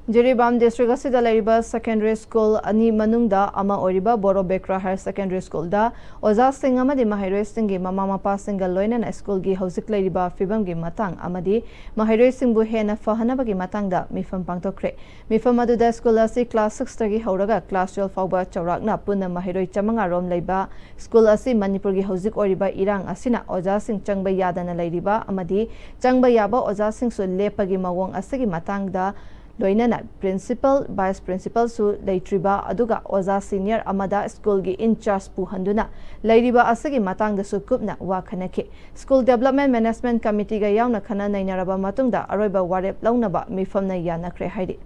ꯖꯤꯔꯤꯕꯥꯝ ꯗꯤꯁꯇ꯭ꯔꯤꯛ ꯑꯁꯤꯗ ꯂꯩꯔꯤꯕ ꯁꯦꯀꯦꯟꯗꯔꯤ ꯁ꯭ꯀꯨꯜ ꯑꯅꯤ ꯃꯅꯨꯡꯗ ꯑꯃ ꯑꯣꯏꯔꯤꯕ ꯕꯣꯔꯣ ꯕꯦꯀ꯭ꯔꯥ ꯍꯥꯌꯔ ꯁꯦꯀꯦꯟꯗꯔꯤ ꯁ꯭ꯀꯨꯜꯗ ꯑꯣꯖꯥꯁꯤꯡ ꯑꯃꯗꯤ ꯃꯍꯩꯔꯣꯏꯁꯤꯡꯒꯤ ꯃꯃꯥ ꯃꯄꯥꯁꯤꯡꯒ ꯂꯣꯏꯅꯅ ꯁ꯭ꯀꯨꯜꯒꯤ ꯍꯧꯖꯤꯛ ꯂꯩꯔꯤꯕ ꯐꯤꯕꯝꯒꯤ ꯃꯇꯥꯡ ꯑꯃꯗꯤ ꯃꯍꯩꯔꯣꯏꯁꯤꯡꯕꯨ ꯍꯦꯟꯅ ꯐꯍꯟꯅꯕꯒꯤ ꯃꯇꯥꯡꯗ ꯃꯤꯐꯝ ꯄꯥꯡꯊꯣꯛꯈ꯭ꯔꯦ꯫ ꯃꯤꯐꯝ ꯑꯗꯨꯗ ꯁ꯭ꯀꯨꯜ ꯑꯁꯤ ꯀ꯭ꯂꯥꯁ sixꯇꯒꯤ ꯍꯧꯔꯒ ꯀ꯭ꯂꯥꯁ twelve ꯐꯥꯎꯕ ꯆꯥꯎꯔꯥꯛꯅ ꯄꯨꯟꯅ ꯃꯍꯩꯔꯣꯏ ꯆꯥꯃꯉꯥ ꯔꯣꯝ ꯂꯩꯕ ꯁ꯭ꯀꯨꯜ ꯑꯁꯤ ꯃꯅꯤꯄꯨꯔꯒꯤ ꯍꯧꯖꯤꯛ ꯑꯣꯏꯔꯤꯕ ꯏꯔꯥꯡ ꯑꯁꯤꯅ ꯑꯣꯖꯥꯁꯤꯡ ꯆꯪꯕ ꯌꯥꯗꯅ ꯂꯩꯔꯤꯕ ꯑꯃꯗꯤ ꯆꯪꯕ ꯌꯥꯕ ꯑꯣꯖꯥꯁꯤꯡꯁꯨ ꯂꯦꯞꯄꯒꯤ ꯃꯑꯣꯡ ꯑꯁꯤꯒꯤ ꯃꯇꯥꯡꯗ ꯂꯣꯏꯅꯅ ꯄ꯭ꯔꯤꯟꯁꯤꯄꯜ, ꯚꯥꯏꯁ ꯄ꯭ꯔꯤꯟꯁꯤꯄꯜꯁꯨ ꯂꯩꯇ꯭ꯔꯤꯕ, ꯑꯗꯨꯒ ꯑꯣꯖꯥ ꯁꯤꯅꯤꯌꯔ ꯑꯃꯗ ꯁ꯭ꯀꯨꯜꯒꯤ ꯏꯟꯆꯥꯔꯖ ꯄꯨꯍꯟꯗꯨꯅ ꯂꯩꯔꯤꯕ ꯑꯁꯤꯒꯤ ꯃꯇꯥꯡꯗꯁꯨ ꯀꯨꯞꯅ ꯋꯥ ꯈꯟꯅꯈꯤ꯫ ꯁ꯭ꯀꯨꯜ ꯗꯦꯕꯂꯞꯃꯦꯟ ꯃꯦꯅꯦꯖꯃꯦꯟ ꯀꯃꯤꯇꯤꯒ ꯌꯥꯎꯅ ꯈꯟꯅ ꯅꯩꯅꯔꯕ ꯃꯇꯨꯡꯗ ꯑꯔꯣꯏꯕ ꯋꯥꯔꯦꯞ ꯂꯧꯅꯕ ꯃꯤꯐꯝꯅ ꯌꯥꯅꯈ꯭ꯔꯦ ꯍꯥꯏꯔꯤ꯫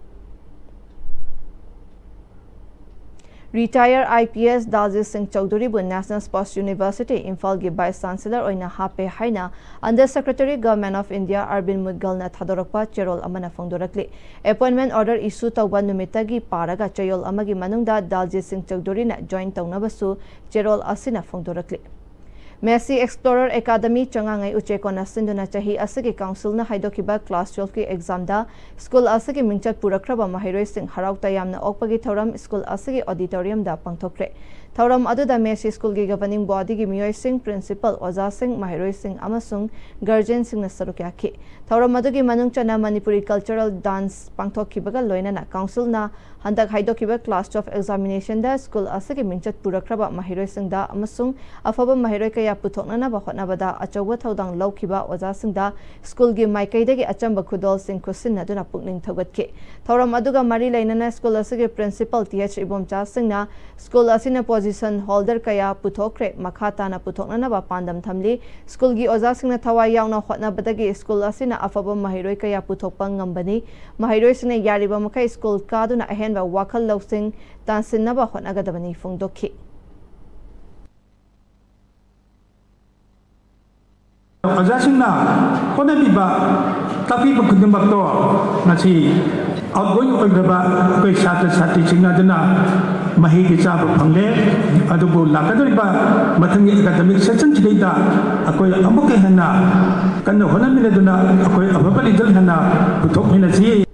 Retire I P S ꯗꯥꯜꯖꯤꯠ ꯁꯤꯡ ꯆꯧꯙꯨꯔꯤꯕꯨ National Sports University ꯏꯝꯐꯥꯜꯒꯤ Vice Chancellor ꯑꯣꯏꯅ ꯍꯥꯞꯄꯦ ꯍꯥꯏꯅ Under Secretary Government of India ꯑꯔꯕꯤꯟ ꯃꯨꯗꯒꯜꯅ ꯊꯥꯗꯣꯔꯛꯄ ꯆꯦꯔꯣꯜ ꯑꯃꯅ ꯐꯣꯡꯗꯣꯔꯛꯂꯤ꯫ Appointment order issue ꯇꯧꯕ ꯅꯨꯃꯤꯠꯇꯒꯤ ꯄꯥꯔꯒ ꯆꯌꯣꯜ ꯑꯃꯒꯤ ꯃꯅꯨꯡꯗ ꯗꯥꯜꯖꯤꯠ ꯁꯤꯡ ꯆꯧꯙꯨꯔꯤꯅ join ꯇꯧꯅꯕꯁꯨ ꯆꯦꯔꯣꯜ ꯑꯁꯤꯅ ꯐꯣꯡꯗꯣꯔꯛꯂꯤ꯫ Messi Explorer Academy ꯆꯉꯥꯡꯉꯩ ꯎꯆꯦꯛ ꯀꯣꯟꯅ ꯁꯤꯟꯗꯨꯅ ꯆꯍꯤ ꯑꯁꯤꯒꯤ councilꯅ ꯍꯥꯏꯗꯣꯛꯈꯤꯕ class twelveꯀꯤ examꯗ school ꯑꯁꯤꯒꯤ ꯃꯤꯡꯆꯠ ꯄꯨꯔꯛꯈ꯭ꯔꯕ ꯃꯍꯩꯔꯣꯏꯁꯤꯡ ꯍꯔꯥꯎ ꯇꯌꯥꯝꯅ ꯑꯣꯛꯄꯒꯤ ꯊꯧꯔꯝ school ꯑꯁꯤꯒꯤ auditoriumꯗ ꯄꯥꯡꯊꯣꯛꯈ꯭ꯔꯦ꯫ ꯊꯧꯔꯝ ꯑꯗꯨꯗ Messi Schoolꯒꯤ governing bodyꯒꯤ ꯃꯤꯑꯣꯏꯁꯤꯡ, principal, ꯑꯣꯖꯥꯁꯤꯡ, ꯃꯍꯩꯔꯣꯏꯁꯤꯡ ꯑꯃꯁꯨꯡ guardianꯁꯤꯡꯅ ꯁꯔꯨꯛ ꯌꯥꯈꯤ꯫ ꯊꯧꯔꯝ ꯑꯗꯨꯒꯤ ꯃꯅꯨꯡ ꯆꯟꯅ Manipuri cultural dance ꯄꯥꯡꯊꯣꯛꯈꯤꯕꯒ ꯂꯣꯏꯅꯅ councilꯅ ꯍꯟꯗꯛ ꯍꯥꯏꯗꯣꯛꯈꯤꯕ class twelve examinationꯗ school ꯑꯁꯤꯒꯤ ꯃꯤꯡꯆꯠ ꯄꯨꯔꯛꯈ꯭ꯔꯕ ꯃꯍꯩꯔꯣꯏꯁꯤꯡꯗ ꯑꯃꯁꯨꯡ ꯑꯐꯕ ꯃꯍꯩꯔꯣꯏ ꯀꯌꯥ ꯄꯨꯊꯣꯛꯅꯅꯕ ꯍꯣꯠꯅꯕꯗ ꯑꯆꯧꯕ ꯊꯧꯗꯥꯡ ꯂꯧꯈꯤꯕ ꯑꯣꯖꯥꯁꯤꯡꯗ schoolꯒꯤ ꯃꯥꯏꯀꯩꯗꯒꯤ ꯑꯆꯝꯕ ꯈꯨꯗꯣꯜꯁꯤꯡ ꯈꯨꯠꯁꯤꯟꯅꯗꯨꯅ ꯄꯨꯛꯅꯤꯡ ꯊꯧꯒꯠꯈꯤ꯫ ꯊꯧꯔꯝ ꯑꯗꯨꯒ ꯃꯔꯤ ꯂꯩꯅꯅ school ꯑꯁꯤꯒꯤ principal ꯇꯤ ꯑꯩꯆ ꯏꯕꯣꯝꯆꯥ ꯁꯤꯡꯅ school ꯑꯁꯤꯅ position holder ꯀꯌꯥ ꯄꯨꯊꯣꯛꯈ꯭ꯔꯦ, ꯃꯈꯥ ꯇꯥꯅ ꯄꯨꯊꯣꯛꯅꯅꯕ ꯄꯥꯟꯗꯝ ꯊꯝꯂꯤ꯫ Schoolꯒꯤ ꯑꯣꯖꯥꯁꯤꯡꯅ ꯊꯋꯥꯏ ꯌꯥꯎꯅ ꯍꯣꯠꯅꯕꯗꯒꯤ school ꯑꯁꯤꯅ ꯑꯐꯕ ꯃꯍꯩꯔꯣꯏ ꯀꯌꯥ ꯄꯨꯊꯣꯛꯄ ꯉꯝꯕꯅꯤ꯫ ꯃꯍꯩꯔꯣꯏꯁꯤꯡꯅ ꯌꯥꯔꯤꯕ ꯃꯈꯩ school ꯀꯥꯗꯨꯅ ꯑꯍꯦꯟꯕ ꯋꯥꯈꯜ ꯂꯧꯁꯤꯡ ꯇꯥꯟꯁꯤꯟꯅꯕ ꯍꯣꯠꯅꯒꯗꯕꯅꯤ ꯐꯣꯡꯗꯣꯛꯈꯤ꯫ ꯑꯣꯖꯥꯁꯤꯡꯅ ꯍꯣꯠꯅꯕꯤꯕ, ꯇꯥꯛꯄꯤꯕ ꯈꯨꯗꯤꯡꯃꯛꯇꯣ ꯉꯁꯤ outgoing ꯑꯣꯏꯈ꯭ꯔꯕ ꯑꯩꯈꯣꯏ ꯁꯥꯇ꯭ꯔ ꯁꯥꯇ꯭ꯔꯤꯁꯤꯡ ꯑꯗꯨꯅ ꯃꯍꯩꯒꯤ ꯆꯥꯕ ꯐꯪꯂꯦ꯫ ꯑꯗꯨꯕꯨ ꯂꯥꯛꯀꯗꯧꯔꯤꯕ ꯃꯊꯪꯒꯤ academic sessionꯁꯤꯗꯩꯗ ꯑꯩꯈꯣꯏ ꯑꯃꯨꯛꯀ ꯍꯦꯟꯅ ꯀꯟꯅ ꯍꯣꯠꯅꯃꯤꯟꯅꯗꯨꯅ ꯑꯩꯈꯣꯏ ꯑꯐꯕ result ꯍꯦꯟꯅ ꯄꯨꯊꯣꯛꯃꯤꯟꯅꯁꯤ꯫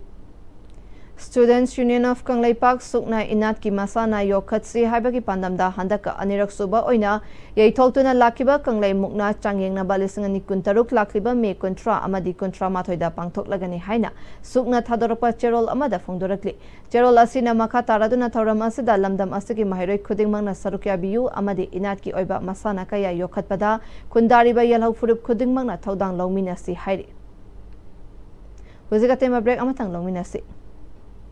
Students Union of ꯀꯪꯂꯩꯄꯥꯛ ꯁꯨꯛꯅ ꯏꯅꯥꯠꯀꯤ ꯃꯁꯥꯟꯅ ꯌꯣꯛꯈꯠꯁꯤ ꯍꯥꯏꯕꯒꯤ ꯄꯥꯟꯗꯝꯗ ꯍꯟꯗꯛꯀ ꯑꯅꯤꯔꯛ ꯁꯨꯕ ꯑꯣꯏꯅ ꯌꯩꯊꯣꯛꯇꯨꯅ ꯂꯥꯛꯈꯤꯕ ꯀꯪꯂꯩ ꯃꯨꯛꯅꯥ ꯆꯥꯡꯌꯦꯡꯅꯕ ꯂꯤꯁꯤꯡ ꯑꯅꯤ ꯀꯨꯟꯇꯔꯨꯛ ꯂꯥꯛꯂꯤꯕ ꯃꯦ ꯀꯨꯟꯊ꯭ꯔꯥ ꯑꯃꯗꯤ ꯀꯨꯟꯊ꯭ꯔꯥ ꯃꯥꯊꯣꯏꯗ ꯄꯥꯡꯊꯣꯛꯂꯒꯅꯤ ꯍꯥꯏꯅ ꯁꯨꯛꯅ ꯊꯥꯗꯣꯔꯛꯄ ꯆꯦꯔꯣꯜ ꯑꯃꯗ ꯐꯣꯡꯗꯣꯔꯛꯂꯤ꯫ ꯆꯦꯔꯣꯜ ꯑꯁꯤꯅ ꯃꯈꯥ ꯇꯥꯔꯗꯨꯅ ꯊꯧꯔꯝ ꯑꯁꯤꯗ ꯂꯝꯗꯝ ꯑꯁꯤꯒꯤ ꯃꯍꯩꯔꯣꯏ ꯈꯨꯗꯤꯡꯃꯛꯅ ꯁꯔꯨꯛ ꯌꯥꯕꯤꯌꯨ ꯑꯃꯗꯤ ꯏꯅꯥꯠꯀꯤ ꯑꯣꯏꯕ ꯃꯁꯥꯟꯅ ꯀꯌꯥ ꯌꯣꯛꯈꯠꯄꯗ ꯈꯨꯟꯗꯥꯔꯤꯕ ꯌꯦꯜꯍꯧ ꯐꯨꯔꯨꯞ ꯈꯨꯗꯤꯡꯃꯛꯅ ꯊꯧꯗꯥꯡ ꯂꯧꯃꯤꯟꯅꯁꯤ ꯍꯥꯏꯔꯤ꯫ ꯍꯧꯖꯤꯛ ꯑꯇꯦꯟꯕ break ꯑꯃꯇꯪ ꯂꯧꯃꯤꯟꯅꯁꯤ꯫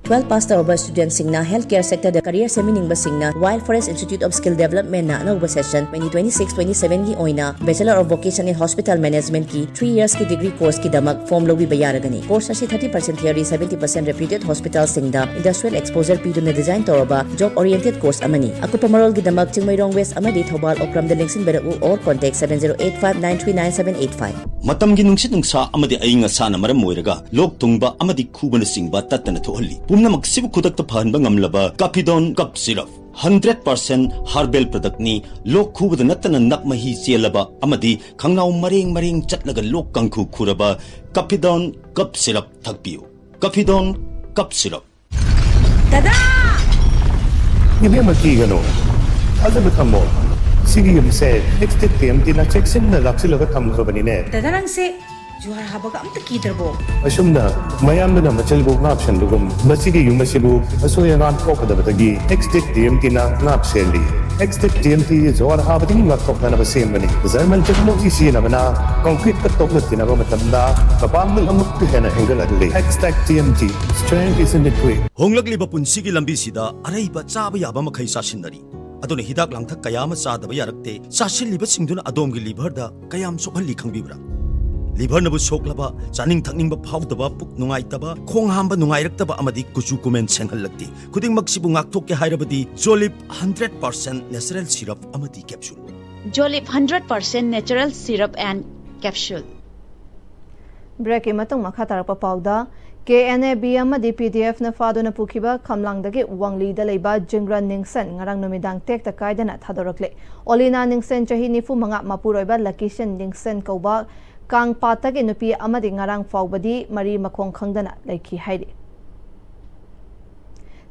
ꯇ꯭ꯋꯦꯜꯐ ꯄꯥꯁ ꯇꯧꯔꯕ ꯁ꯭ꯇꯨꯗꯦꯟꯠꯁꯤꯡꯅ ꯍꯦꯜꯊ ꯀꯦꯌꯔ ꯁꯦꯛꯇꯔꯗ ꯀꯦꯔꯤꯌꯔ ꯁꯦꯝꯕꯤꯅꯤꯡꯕꯁꯤꯡꯅ wild forest institute of skill ꯗꯦꯕꯂꯞꯃꯦꯟꯠꯅ ꯑꯅꯧꯕ session twenty twenty six twenty ꯁꯚꯦꯟꯒꯤ ꯑꯣꯏꯅ bachelor of vocation in hospital ꯃꯦꯅꯦꯖꯃꯦꯟꯠꯀꯤ ꯊ꯭ꯔꯤ ꯌꯔꯁꯀꯤ ꯗꯤꯒ꯭ꯔꯤ ꯀꯣꯔꯁꯀꯤꯗꯃꯛ ꯐꯣꯔꯝ ꯂꯧꯕꯤꯕ ꯌꯥꯔꯒꯅꯤ꯫ ꯀꯣꯔꯁ ꯑꯁꯤ thirty percent theory, seventy percent reputed ꯍꯣꯁꯄꯤꯇꯥꯜꯁꯤꯡꯗ ꯏꯟꯗꯁꯇ꯭ꯔꯤꯌꯦꯜ ꯑꯦꯛꯁꯄꯣꯖꯔ ꯄꯤꯗꯨꯅ ꯗꯤꯖꯥꯏꯟ ꯇꯧꯔꯕ ꯖꯣꯕ ꯑꯣꯔꯤꯌꯦꯟꯇꯦꯗ ꯀꯣꯔꯁ ꯑꯃꯅꯤ꯫ ꯑꯀꯨꯞꯄ ꯃꯔꯣꯜꯒꯤꯗꯃꯛ ꯆꯤꯡꯃꯩꯔꯣꯡ ꯋꯦꯁ꯭ꯠ ꯑꯃꯗꯤ Thoubal ꯑꯣꯀ꯭ꯔꯝꯗ ꯂꯦꯡꯁꯤꯟꯕꯤꯔꯛꯎ, or contact seven zero eight five nine three nine seven eight five꯫ ꯃꯇꯝꯒꯤ ꯅꯨꯡꯁꯤꯠ ꯅꯨꯡꯁꯥ ꯑꯃꯗꯤ ꯑꯏꯪ ꯑꯁꯥꯅ ꯃꯔꯝ ꯑꯣꯏꯔꯒ ꯂꯣꯛ ꯊꯨꯡꯕ ꯑꯃꯗꯤ ꯈꯨꯕꯅꯆꯤꯡꯕ ꯇꯠꯇꯅ ꯊꯣꯛꯍꯜꯂꯤ꯫ ꯄꯨꯝꯅꯃꯛꯁꯤꯕꯨ ꯈꯨꯗꯛꯇ ꯐꯍꯟꯕ ꯉꯝꯂꯕ ꯀꯥꯐꯤꯗꯣꯟ ꯀꯞ ꯁꯤꯔꯞ, ꯍꯟꯗ꯭ꯔꯦꯠ ꯄꯔꯁꯦꯟꯠ ꯍꯔꯕꯦꯜ ꯄ꯭ꯔꯗꯛꯅꯤ꯫ ꯂꯣꯛ ꯈꯨꯕꯗ ꯅꯠꯇꯅ ꯅꯞ ꯃꯍꯤ ꯆꯦꯜꯂꯕ ꯑꯃꯗꯤ ꯈꯪꯅꯥꯎ ꯃꯔꯦꯡ ꯃꯔꯦꯡ ꯆꯠꯂꯒ ꯂꯣꯛ ꯀꯥꯡꯈꯨ ꯈꯨꯔꯕ ꯀꯥꯐꯤꯗꯣꯟ ꯀꯞ ꯁꯤꯔꯞ ꯊꯛꯄꯤꯌꯨ꯫ ꯀꯥꯐꯤꯗꯣꯟ ꯀꯞ ꯁꯤꯔꯞ꯫ ꯗꯗꯥ! ꯏꯕꯦꯝꯃ, ꯀꯤꯒꯅꯨ, ꯊꯥꯖꯕ ꯊꯝꯃꯣ꯫ ꯁꯤꯒꯤ ꯌꯨꯝꯁꯦ ꯑꯦꯛꯁꯇꯦꯛ ꯇꯤ ꯑꯦꯝ ꯇꯤꯅ ꯆꯦꯛꯁꯤꯟꯅ ꯂꯥꯛꯁꯤꯜꯂꯒ ꯊꯝꯈ꯭ꯔꯕꯅꯤꯅꯦ꯫ ꯗꯗꯥ, ꯅꯪꯁꯦ ꯖꯨꯍꯥꯔ ꯍꯥꯕꯒ ꯑꯝꯇ ꯀꯤꯗ꯭ꯔꯕꯣ? ꯑꯁꯨꯝꯅ ꯃꯌꯥꯝꯗꯨꯅ ꯃꯆꯤꯜꯕꯨ ꯉꯥꯛꯁꯦꯟꯕꯒꯨꯝ, ꯃꯁꯤꯒꯤ ꯌꯨꯝ ꯑꯁꯤꯕꯨ ꯑꯁꯣꯏ ꯑꯉꯥꯝ ꯊꯣꯛꯀꯗꯕꯗꯒꯤ ꯑꯦꯛꯁꯇꯦꯛ ꯇꯤ ꯑꯦꯝ ꯇꯤꯅ ꯉꯥꯛ ꯁꯦꯜꯂꯤ꯫ ꯑꯦꯛꯁꯇꯦꯛ ꯇꯤ ꯑꯦꯝ ꯇꯤ ꯖꯨꯍꯥꯔ ꯍꯥꯕꯗꯒꯤ ꯉꯥꯛꯊꯣꯛꯅꯅꯕ ꯁꯦꯝꯕꯅꯤ꯫ ꯖꯔꯃꯟ ꯇꯦꯛꯅꯣꯂꯣꯖꯤ ꯁꯤꯖꯤꯟꯅꯕꯅ ꯀꯪꯀ꯭ꯔꯤꯠꯀ ꯇꯣꯛꯂꯛꯇꯅꯕ ꯃꯇꯝꯗ ꯃꯄꯥꯡꯒꯜ ꯑꯃꯨꯛꯀ ꯍꯦꯟꯅ ꯍꯦꯟꯒꯠꯍꯜꯂꯤ꯫ ꯑꯦꯛꯁꯇꯦꯛ T M T, strength is in the grit꯫ ꯍꯣꯡꯂꯛꯂꯤꯕ ꯄꯨꯟꯁꯤꯒꯤ ꯂꯝꯕꯤꯁꯤꯗ ꯑꯔꯩꯕ ꯆꯥꯕ ꯌꯥꯕ ꯃꯈꯩ ꯆꯥꯁꯤꯟꯅꯔꯤ꯫ ꯑꯗꯨꯅ ꯍꯤꯗꯥꯛ ꯂꯥꯡꯊꯛ ꯀꯌꯥ ꯑꯃ ꯆꯥꯗꯕ ꯌꯥꯔꯛꯇꯦ꯫ ꯆꯥꯁꯤꯜꯂꯤꯕꯁꯤꯡꯗꯨꯅ ꯑꯗꯣꯝꯒꯤ ꯂꯤꯚꯔꯗ ꯀꯌꯥꯝ ꯁꯣꯛꯍꯜꯂꯤ ꯈꯪꯕꯤꯕ꯭ꯔꯥ? ꯂꯤꯚꯔꯅꯕꯨ ꯁꯣꯛꯂꯕ, ꯆꯥꯅꯤꯡ ꯊꯛꯅꯤꯡꯕ ꯐꯥꯎꯗꯕ, ꯄꯨꯛ ꯅꯨꯡꯉꯥꯏꯇꯕ, ꯈꯣꯡ ꯍꯥꯝꯕ ꯅꯨꯡꯉꯥꯏꯔꯛꯇꯕ ꯑꯃꯗꯤ ꯀꯨꯆꯨ ꯀꯨꯃꯦꯟ ꯁꯦꯡꯍꯜꯂꯛꯇꯦ꯫ ꯈꯨꯗꯤꯡꯃꯛꯁꯤꯕꯨ ꯉꯥꯛꯊꯣꯛꯀꯦ ꯍꯥꯏꯔꯕꯗꯤ ꯖꯣꯂꯤꯞ ꯍꯟꯗ꯭ꯔꯦꯠ ꯄꯥꯔꯁꯦꯟꯠ ꯅꯦꯆꯔꯦꯜ ꯁꯤꯔꯞ ꯑꯃꯗꯤ capsule. Jolip hundred percent natural syrup and capsule. ꯕ꯭ꯔꯦꯛꯀꯤ ꯃꯇꯨꯡ ꯃꯈꯥ ꯇꯥꯔꯛꯄ ꯄꯥꯎꯗ, ꯀꯦ ꯑꯦꯟ ꯑꯦ ꯕꯤ ꯑꯃꯗꯤ ꯄꯤ ꯗꯤ ꯑꯦꯐꯅ ꯐꯥꯗꯨꯅ ꯄꯨꯈꯤꯕ ꯈꯝꯂꯥꯡꯗꯒꯤ ꯋꯥꯡꯂꯤꯗ ꯂꯩꯕ ꯖꯤꯡꯒ꯭ꯔꯟ ꯅꯤꯡꯁꯟ ꯉꯔꯥꯡ ꯅꯨꯃꯤꯗꯥꯡ ꯇꯦꯛꯇ ꯀꯥꯏꯗꯅ ꯊꯥꯗꯣꯔꯛꯂꯦ꯫ ꯑꯣꯂꯤꯅꯥ ꯅꯤꯡꯁꯟ, ꯆꯍꯤ ꯅꯤꯐꯨ ꯃꯉꯥ, ꯃꯄꯨꯔꯣꯏꯕ ꯂꯀꯤꯁꯟ ꯅꯤꯡꯁꯟ ꯀꯧꯕ ꯀꯥꯡꯄꯥꯠꯇꯒꯤ ꯅꯨꯄꯤ ꯑꯃꯗꯤ ꯉꯔꯥꯡ ꯐꯥꯎꯕꯗꯤ ꯃꯔꯤ ꯃꯈꯣꯡ ꯈꯪꯗꯅ ꯂꯩꯈꯤ ꯍꯥꯏꯔꯤ꯫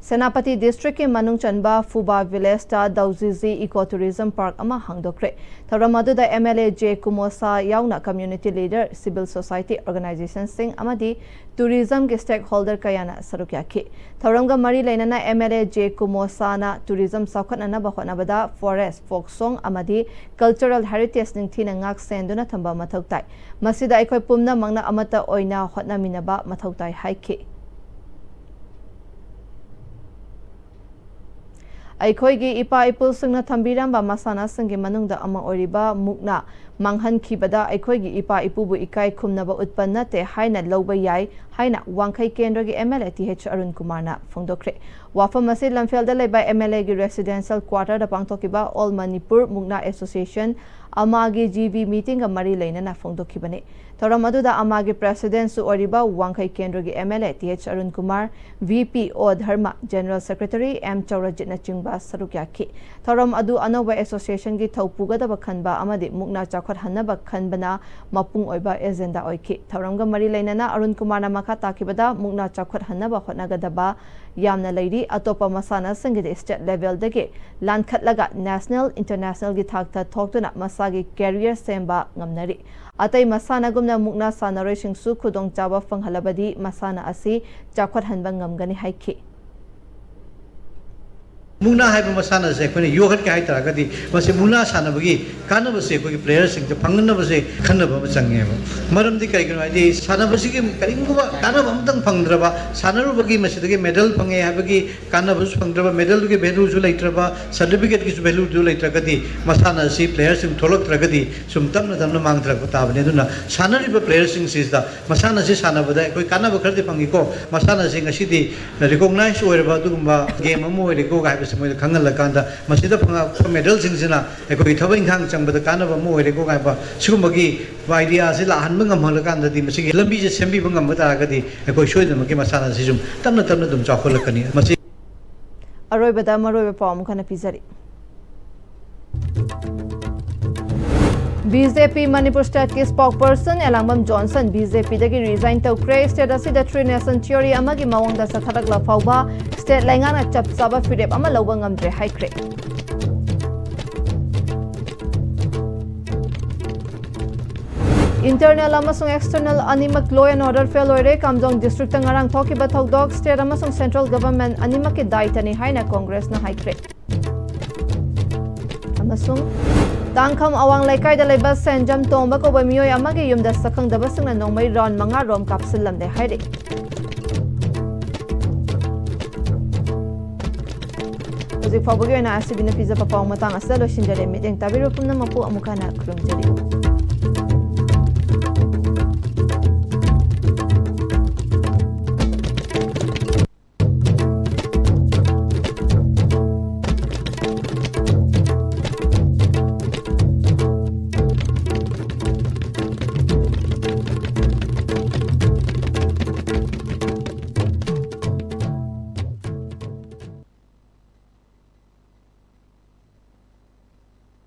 ꯁꯦꯅꯥꯄꯇꯤ ꯗꯤꯁꯇ꯭ꯔꯤꯛꯀꯤ ꯃꯅꯨꯡ ꯆꯟꯕ ꯐꯨꯕꯥ ꯚꯤꯂꯦꯖꯇ ꯗꯧꯖꯤꯖꯤ ꯏꯀꯣ ꯇꯨꯔꯤꯖꯝ ꯄꯥꯔꯛ ꯑꯃ ꯍꯥꯡꯗꯣꯛꯈ꯭ꯔꯦ꯫ ꯊꯧꯔꯝ ꯑꯗꯨꯗ ꯑꯦꯝ ꯑꯦꯜ ꯑꯦ ꯖꯦ ꯀꯨꯃꯣꯁꯥ ꯌꯥꯎꯅ ꯀꯝꯃ꯭ꯌꯨꯅꯤꯇꯤ ꯂꯤꯗꯔ, ꯁꯤꯚꯤꯜ ꯁꯣꯁꯥꯏꯇꯤ ꯑꯣꯔꯒꯅꯥꯏꯖꯦꯁꯟꯁꯤꯡ ꯑꯃꯗꯤ ꯇꯨꯔꯤꯖꯝꯒꯤ ꯁ꯭ꯇꯦꯛ ꯍꯣꯜꯗꯔ ꯀꯌꯥꯅ ꯁꯔꯨꯛ ꯌꯥꯈꯤ꯫ ꯊꯧꯔꯝꯒ ꯃꯔꯤ ꯂꯩꯅꯅ ꯑꯦꯝ ꯑꯦꯜ ꯑꯦ ꯖꯦ ꯀꯨꯃꯣꯁꯥꯅ ꯇꯨꯔꯤꯖꯝ ꯆꯥꯎꯈꯠꯅꯅꯕ ꯍꯣꯠꯅꯕꯗ ꯐꯣꯔꯦꯁ꯭ꯠ, ꯐꯣꯛ ꯁꯣꯡ ꯑꯃꯗꯤ ꯀꯜꯆꯔꯦꯜ ꯍꯦꯔꯤꯇꯦꯖ ꯅꯤꯡꯊꯤꯅ ꯉꯥꯛ ꯁꯦꯟꯗꯨꯅ ꯊꯝꯕ ꯃꯊꯧ ꯇꯥꯏ꯫ ꯃꯁꯤꯗ ꯑꯩꯈꯣꯏ ꯄꯨꯝꯅꯃꯛꯅ ꯑꯃꯠꯇ ꯑꯣꯏꯅ ꯍꯣꯠꯅꯃꯤꯟꯅꯕ ꯃꯊꯧ ꯇꯥꯏ ꯍꯥꯏꯈꯤ꯫ ꯑꯩꯈꯣꯏꯒꯤ ꯏꯄꯥ ꯏꯄꯨꯁꯤꯡꯅ ꯊꯝꯕꯤꯔꯝꯕ ꯃꯁꯥꯟꯅꯁꯤꯡꯒꯤ ꯃꯅꯨꯡꯗ ꯑꯃ ꯑꯣꯏꯔꯤꯕ ꯃꯨꯛꯅꯥ ꯃꯥꯡꯍꯟꯈꯤꯕꯗ ꯑꯩꯈꯣꯏꯒꯤ ꯏꯄꯥ ꯏꯄꯨꯕꯨ ꯏꯀꯥꯏ ꯈꯨꯝꯅꯕ ꯎꯠꯄ ꯅꯠꯇꯦ ꯍꯥꯏꯅ ꯂꯧꯕ ꯌꯥꯏ ꯍꯥꯏꯅ ꯋꯥꯡꯈꯩ ꯀꯦꯟꯗ꯭ꯔꯒꯤ M L A T H Arun ꯀꯨꯃꯥꯔꯅ ꯐꯣꯡꯗꯣꯛꯈ꯭ꯔꯦ꯫ ꯋꯥꯐꯝ ꯑꯁꯤ ꯂꯝꯐꯦꯜꯗ ꯂꯩꯕ M L A ꯒꯤ residential quarter ꯗ ꯄꯥꯡꯊꯣꯛꯈꯤꯕ All Manipur Mukna Association, ꯑꯃꯥꯒꯤ G V meeting ꯒ ꯃꯔꯤ ꯂꯩꯅꯅ ꯐꯣꯡꯗꯣꯛꯈꯤꯕꯅꯤ꯫ ꯊꯧꯔꯝ ꯑꯗꯨꯗ ꯑꯃꯥꯒꯤ president ꯁꯨ ꯑꯣꯏꯔꯤꯕ ꯋꯥꯡꯈꯩ ꯀꯦꯟꯗ꯭ꯔꯒꯤ M L A T H Arun Kumar, V P O ꯙꯔꯃ, General Secretary M ꯆꯧꯔꯖꯤꯠ ꯅꯆꯤꯡꯕ ꯁꯔꯨꯛ ꯌꯥꯈꯤ꯫ ꯊꯧꯔꯝ ꯑꯗꯨ ꯑꯅꯧꯕ association ꯒꯤ ꯊꯧ ꯄꯨꯒꯗꯕ ꯈꯟꯕ ꯑꯃꯗꯤ ꯃꯨꯛꯅꯥ ꯆꯥꯎꯈꯠꯍꯟꯅꯕ ꯈꯟꯕꯅ ꯃꯄꯨꯡ ꯑꯣꯏꯕ agenda ꯑꯣꯏꯈꯤ꯫ ꯊꯧꯔꯝꯒ ꯃꯔꯤ ꯂꯩꯅꯅ ꯑꯔꯨꯟ ꯀꯨꯃꯥꯔꯅ ꯃꯈꯥ ꯇꯥꯈꯤꯕꯗ, ꯃꯨꯛꯅꯥ ꯆꯥꯎꯈꯠꯍꯟꯅꯕ ꯍꯣꯠꯅꯒꯗꯕ ꯌꯥꯝꯅ ꯂꯩꯔꯤ꯫ ꯑꯇꯣꯞꯄ ꯃꯁꯥꯟꯅꯁꯤꯡꯒꯤꯗꯤ state level ꯗꯒꯤ ꯂꯥꯟꯈꯠꯂꯒ national, international ꯒꯤ ꯊꯥꯛꯇ ꯊꯣꯛꯇꯨꯅ ꯃꯁꯥꯒꯤ career ꯁꯦꯝꯕ ꯉꯝꯅꯔꯤ꯫ ꯑꯇꯩ ꯃꯁꯥꯟꯅꯒꯨꯝꯅ ꯃꯨꯛꯅꯥ ꯁꯥꯟꯅꯔꯣꯏꯁꯤꯡꯁꯨ ꯈꯨꯗꯣꯡꯆꯥꯕ ꯐꯪꯍꯜꯂꯕꯗꯤ ꯃꯁꯥꯟꯅ ꯑꯁꯤ ꯆꯥꯎꯈꯠꯍꯟꯕ ꯉꯝꯒꯅꯤ ꯍꯥꯏꯈꯤ꯫ ꯃꯨꯛꯅꯥ ꯍꯥꯏꯕ ꯃꯁꯥꯟꯅꯁꯦ ꯑꯩꯈꯣꯏꯅ ꯌꯣꯛꯈꯠꯀꯦ ꯍꯥꯏ ꯇꯥꯔꯒꯗꯤ, ꯃꯁꯤ ꯃꯨꯛꯅꯥ ꯁꯥꯟꯅꯕꯒꯤ ꯀꯥꯟꯅꯕꯁꯦ ꯑꯩꯈꯣꯏꯒꯤ player ꯁꯤꯡꯗ ꯐꯪꯍꯟꯅꯕꯁꯦ ꯈꯟꯅꯕ ꯑꯃ ꯆꯪꯉꯦꯕ꯫ ꯃꯔꯝꯗꯤ ꯀꯩꯒꯤꯅꯣ ꯍꯥꯏꯗꯤ, ꯁꯥꯟꯅꯕꯁꯤꯒꯤ ꯀꯔꯤꯒꯨꯝꯕ ꯀꯥꯟꯅꯕ ꯑꯃꯇꯪ ꯐꯪꯗ꯭ꯔꯕ, ꯁꯥꯟꯅꯔꯨꯕꯒꯤ ꯃꯁꯤꯗꯒꯤ medal ꯐꯪꯉꯦ ꯍꯥꯏꯕꯒꯤ ꯀꯥꯟꯅꯕꯁꯨ ꯐꯪꯗ꯭ꯔꯕ, medal ꯗꯨꯒꯤ value ꯁꯨ ꯂꯩꯇ꯭ꯔꯕ, certificate ꯀꯤꯁꯨ value ꯗꯨ ꯂꯩꯇ꯭ꯔꯒꯗꯤ, ꯃꯁꯥꯟꯅ ꯑꯁꯤ player ꯁꯤꯡ ꯊꯣꯛꯂꯛꯇ꯭ꯔꯒꯗꯤ, ꯁꯨꯝ ꯇꯞꯅ ꯇꯞꯅ ꯃꯥꯡꯊꯔꯛꯄ ꯇꯥꯕꯅꯤ꯫ ꯑꯗꯨꯅ ꯁꯥꯟꯅꯔꯤꯕ player ꯁꯤꯡꯁꯤꯗ ꯃꯁꯥꯟꯅ ꯑꯁꯤ ꯁꯥꯟꯅꯕꯗ ꯑꯩꯈꯣꯏ ꯀꯥꯟꯅꯕ ꯈꯔꯗꯤ ꯐꯪꯉꯤꯀꯣ, ꯃꯁꯥꯟꯅ ꯑꯁꯤ ꯉꯁꯤꯗꯤ recognize ꯑꯣꯏꯔꯕ ꯑꯗꯨꯒꯨꯝꯕ game ꯑꯃ ꯑꯣꯏꯔꯦꯀꯣ ꯍꯥꯏꯕꯁꯤ ꯃꯣꯏꯗ ꯈꯪꯍꯜꯂꯀꯥꯟꯗ, ꯃꯁꯤꯗ ꯐꯪꯉꯛꯄ medal ꯁꯤꯡꯁꯤꯅ ꯑꯩꯈꯣꯏꯒꯤ ꯊꯕꯛ ꯏꯪꯈꯥꯡ ꯆꯪꯕꯗ ꯀꯥꯟꯅꯕ ꯑꯃ ꯑꯣꯏꯔꯦꯀꯣ ꯍꯥꯏꯕ ꯁꯤꯒꯨꯝꯕꯒꯤ idea ꯑꯁꯤ ꯂꯥꯛꯍꯟꯕ ꯉꯝꯍꯜꯂꯀꯥꯟꯗꯗꯤ, ꯃꯁꯤꯒꯤ ꯂꯝꯕꯤꯁꯦ ꯁꯦꯝꯕꯤꯕ ꯉꯝꯕ ꯇꯥꯔꯒꯗꯤ, ꯑꯩꯈꯣꯏ ꯁꯣꯏꯗꯅꯃꯛꯀꯤ ꯃꯁꯥꯟꯅ ꯑꯁꯤ ꯁꯨꯝ ꯇꯞꯅ ꯇꯞꯅ ꯑꯗꯨꯝ ꯆꯥꯎꯈꯠꯂꯛꯀꯅꯤ꯫ ꯃꯁꯤ ꯑꯔꯣꯏꯕꯗ ꯃꯔꯨꯑꯣꯏꯕ ꯄꯥꯎ ꯑꯃꯨꯛ ꯍꯟꯅ ꯄꯤꯖꯔꯤ꯫ B J P ꯃꯅꯤꯄꯨꯔ state ꯀꯤ spokesperson Elangbam Johnson B J P ꯗꯒꯤ resign ꯇꯧꯈ꯭ꯔꯦ꯫ State ꯑꯁꯤꯗ three nation theory ꯑꯃꯒꯤ ꯃꯑꯣꯡꯗ ꯆꯠꯊꯔꯛꯂ ꯐꯥꯎꯕ state ꯂꯩꯉꯥꯛꯅ ꯆꯞ ꯆꯥꯕ ꯐꯤꯔꯦꯞ ꯑꯃ ꯂꯧꯕ ꯉꯝꯗ꯭ꯔꯦ ꯍꯥꯏꯈ꯭ꯔꯦ꯫ Internal ꯑꯃꯁꯨꯡ external ꯑꯅꯤꯃꯛ law and order fail ꯑꯣꯏꯔꯦ꯫ ꯀꯥꯝꯖꯣꯡ district ꯇ ꯉꯔꯥꯡ ꯊꯣꯛꯈꯤꯕ ꯊꯧꯗꯣꯛ state ꯑꯃꯁꯨꯡ central government ꯑꯅꯤꯃꯛꯀꯤ ꯗꯥꯏꯇꯅꯤ ꯍꯥꯏꯅ ꯀꯣꯡꯒ꯭ꯔꯦꯁꯅ ꯍꯥꯏꯈ꯭ꯔꯦ꯫ ꯑꯃꯁꯨꯡ ꯇꯥꯡꯈꯝ ꯑꯋꯥꯡ ꯂꯩꯀꯥꯏꯗ ꯂꯩꯕ ꯁꯦꯟꯖꯝ ꯇꯣꯝꯕ ꯀꯧꯕ ꯃꯤꯑꯣꯏ ꯑꯃꯒꯤ ꯌꯨꯝꯗ ꯁꯛꯈꯪꯗꯕꯁꯤꯡꯅ ꯅꯣꯡꯃꯩ round ꯃꯉꯥ ꯔꯣꯝ ꯀꯥꯞꯁꯤꯜꯂꯝꯂꯦ ꯍꯥꯏꯔꯤ꯫ ꯍꯧꯖꯤꯛ ꯐꯥꯎꯕꯒꯤ ꯑꯣꯏꯅ ꯑꯥꯏ ꯑꯦꯁ ꯇꯤ ꯚꯤꯅ ꯄꯤꯖꯕ ꯄꯥꯎ ꯃꯇꯥꯡ ꯑꯁꯤꯗ ꯂꯣꯏꯁꯤꯟꯖꯔꯦ꯫ ꯃꯤꯠꯌꯦꯡ ꯇꯥꯕꯤꯔꯤꯕ ꯄꯨꯝꯅꯃꯛꯄꯨ ꯑꯃꯨꯛ ꯍꯟꯅ ꯈꯨꯔꯨꯝꯖꯔꯤ꯫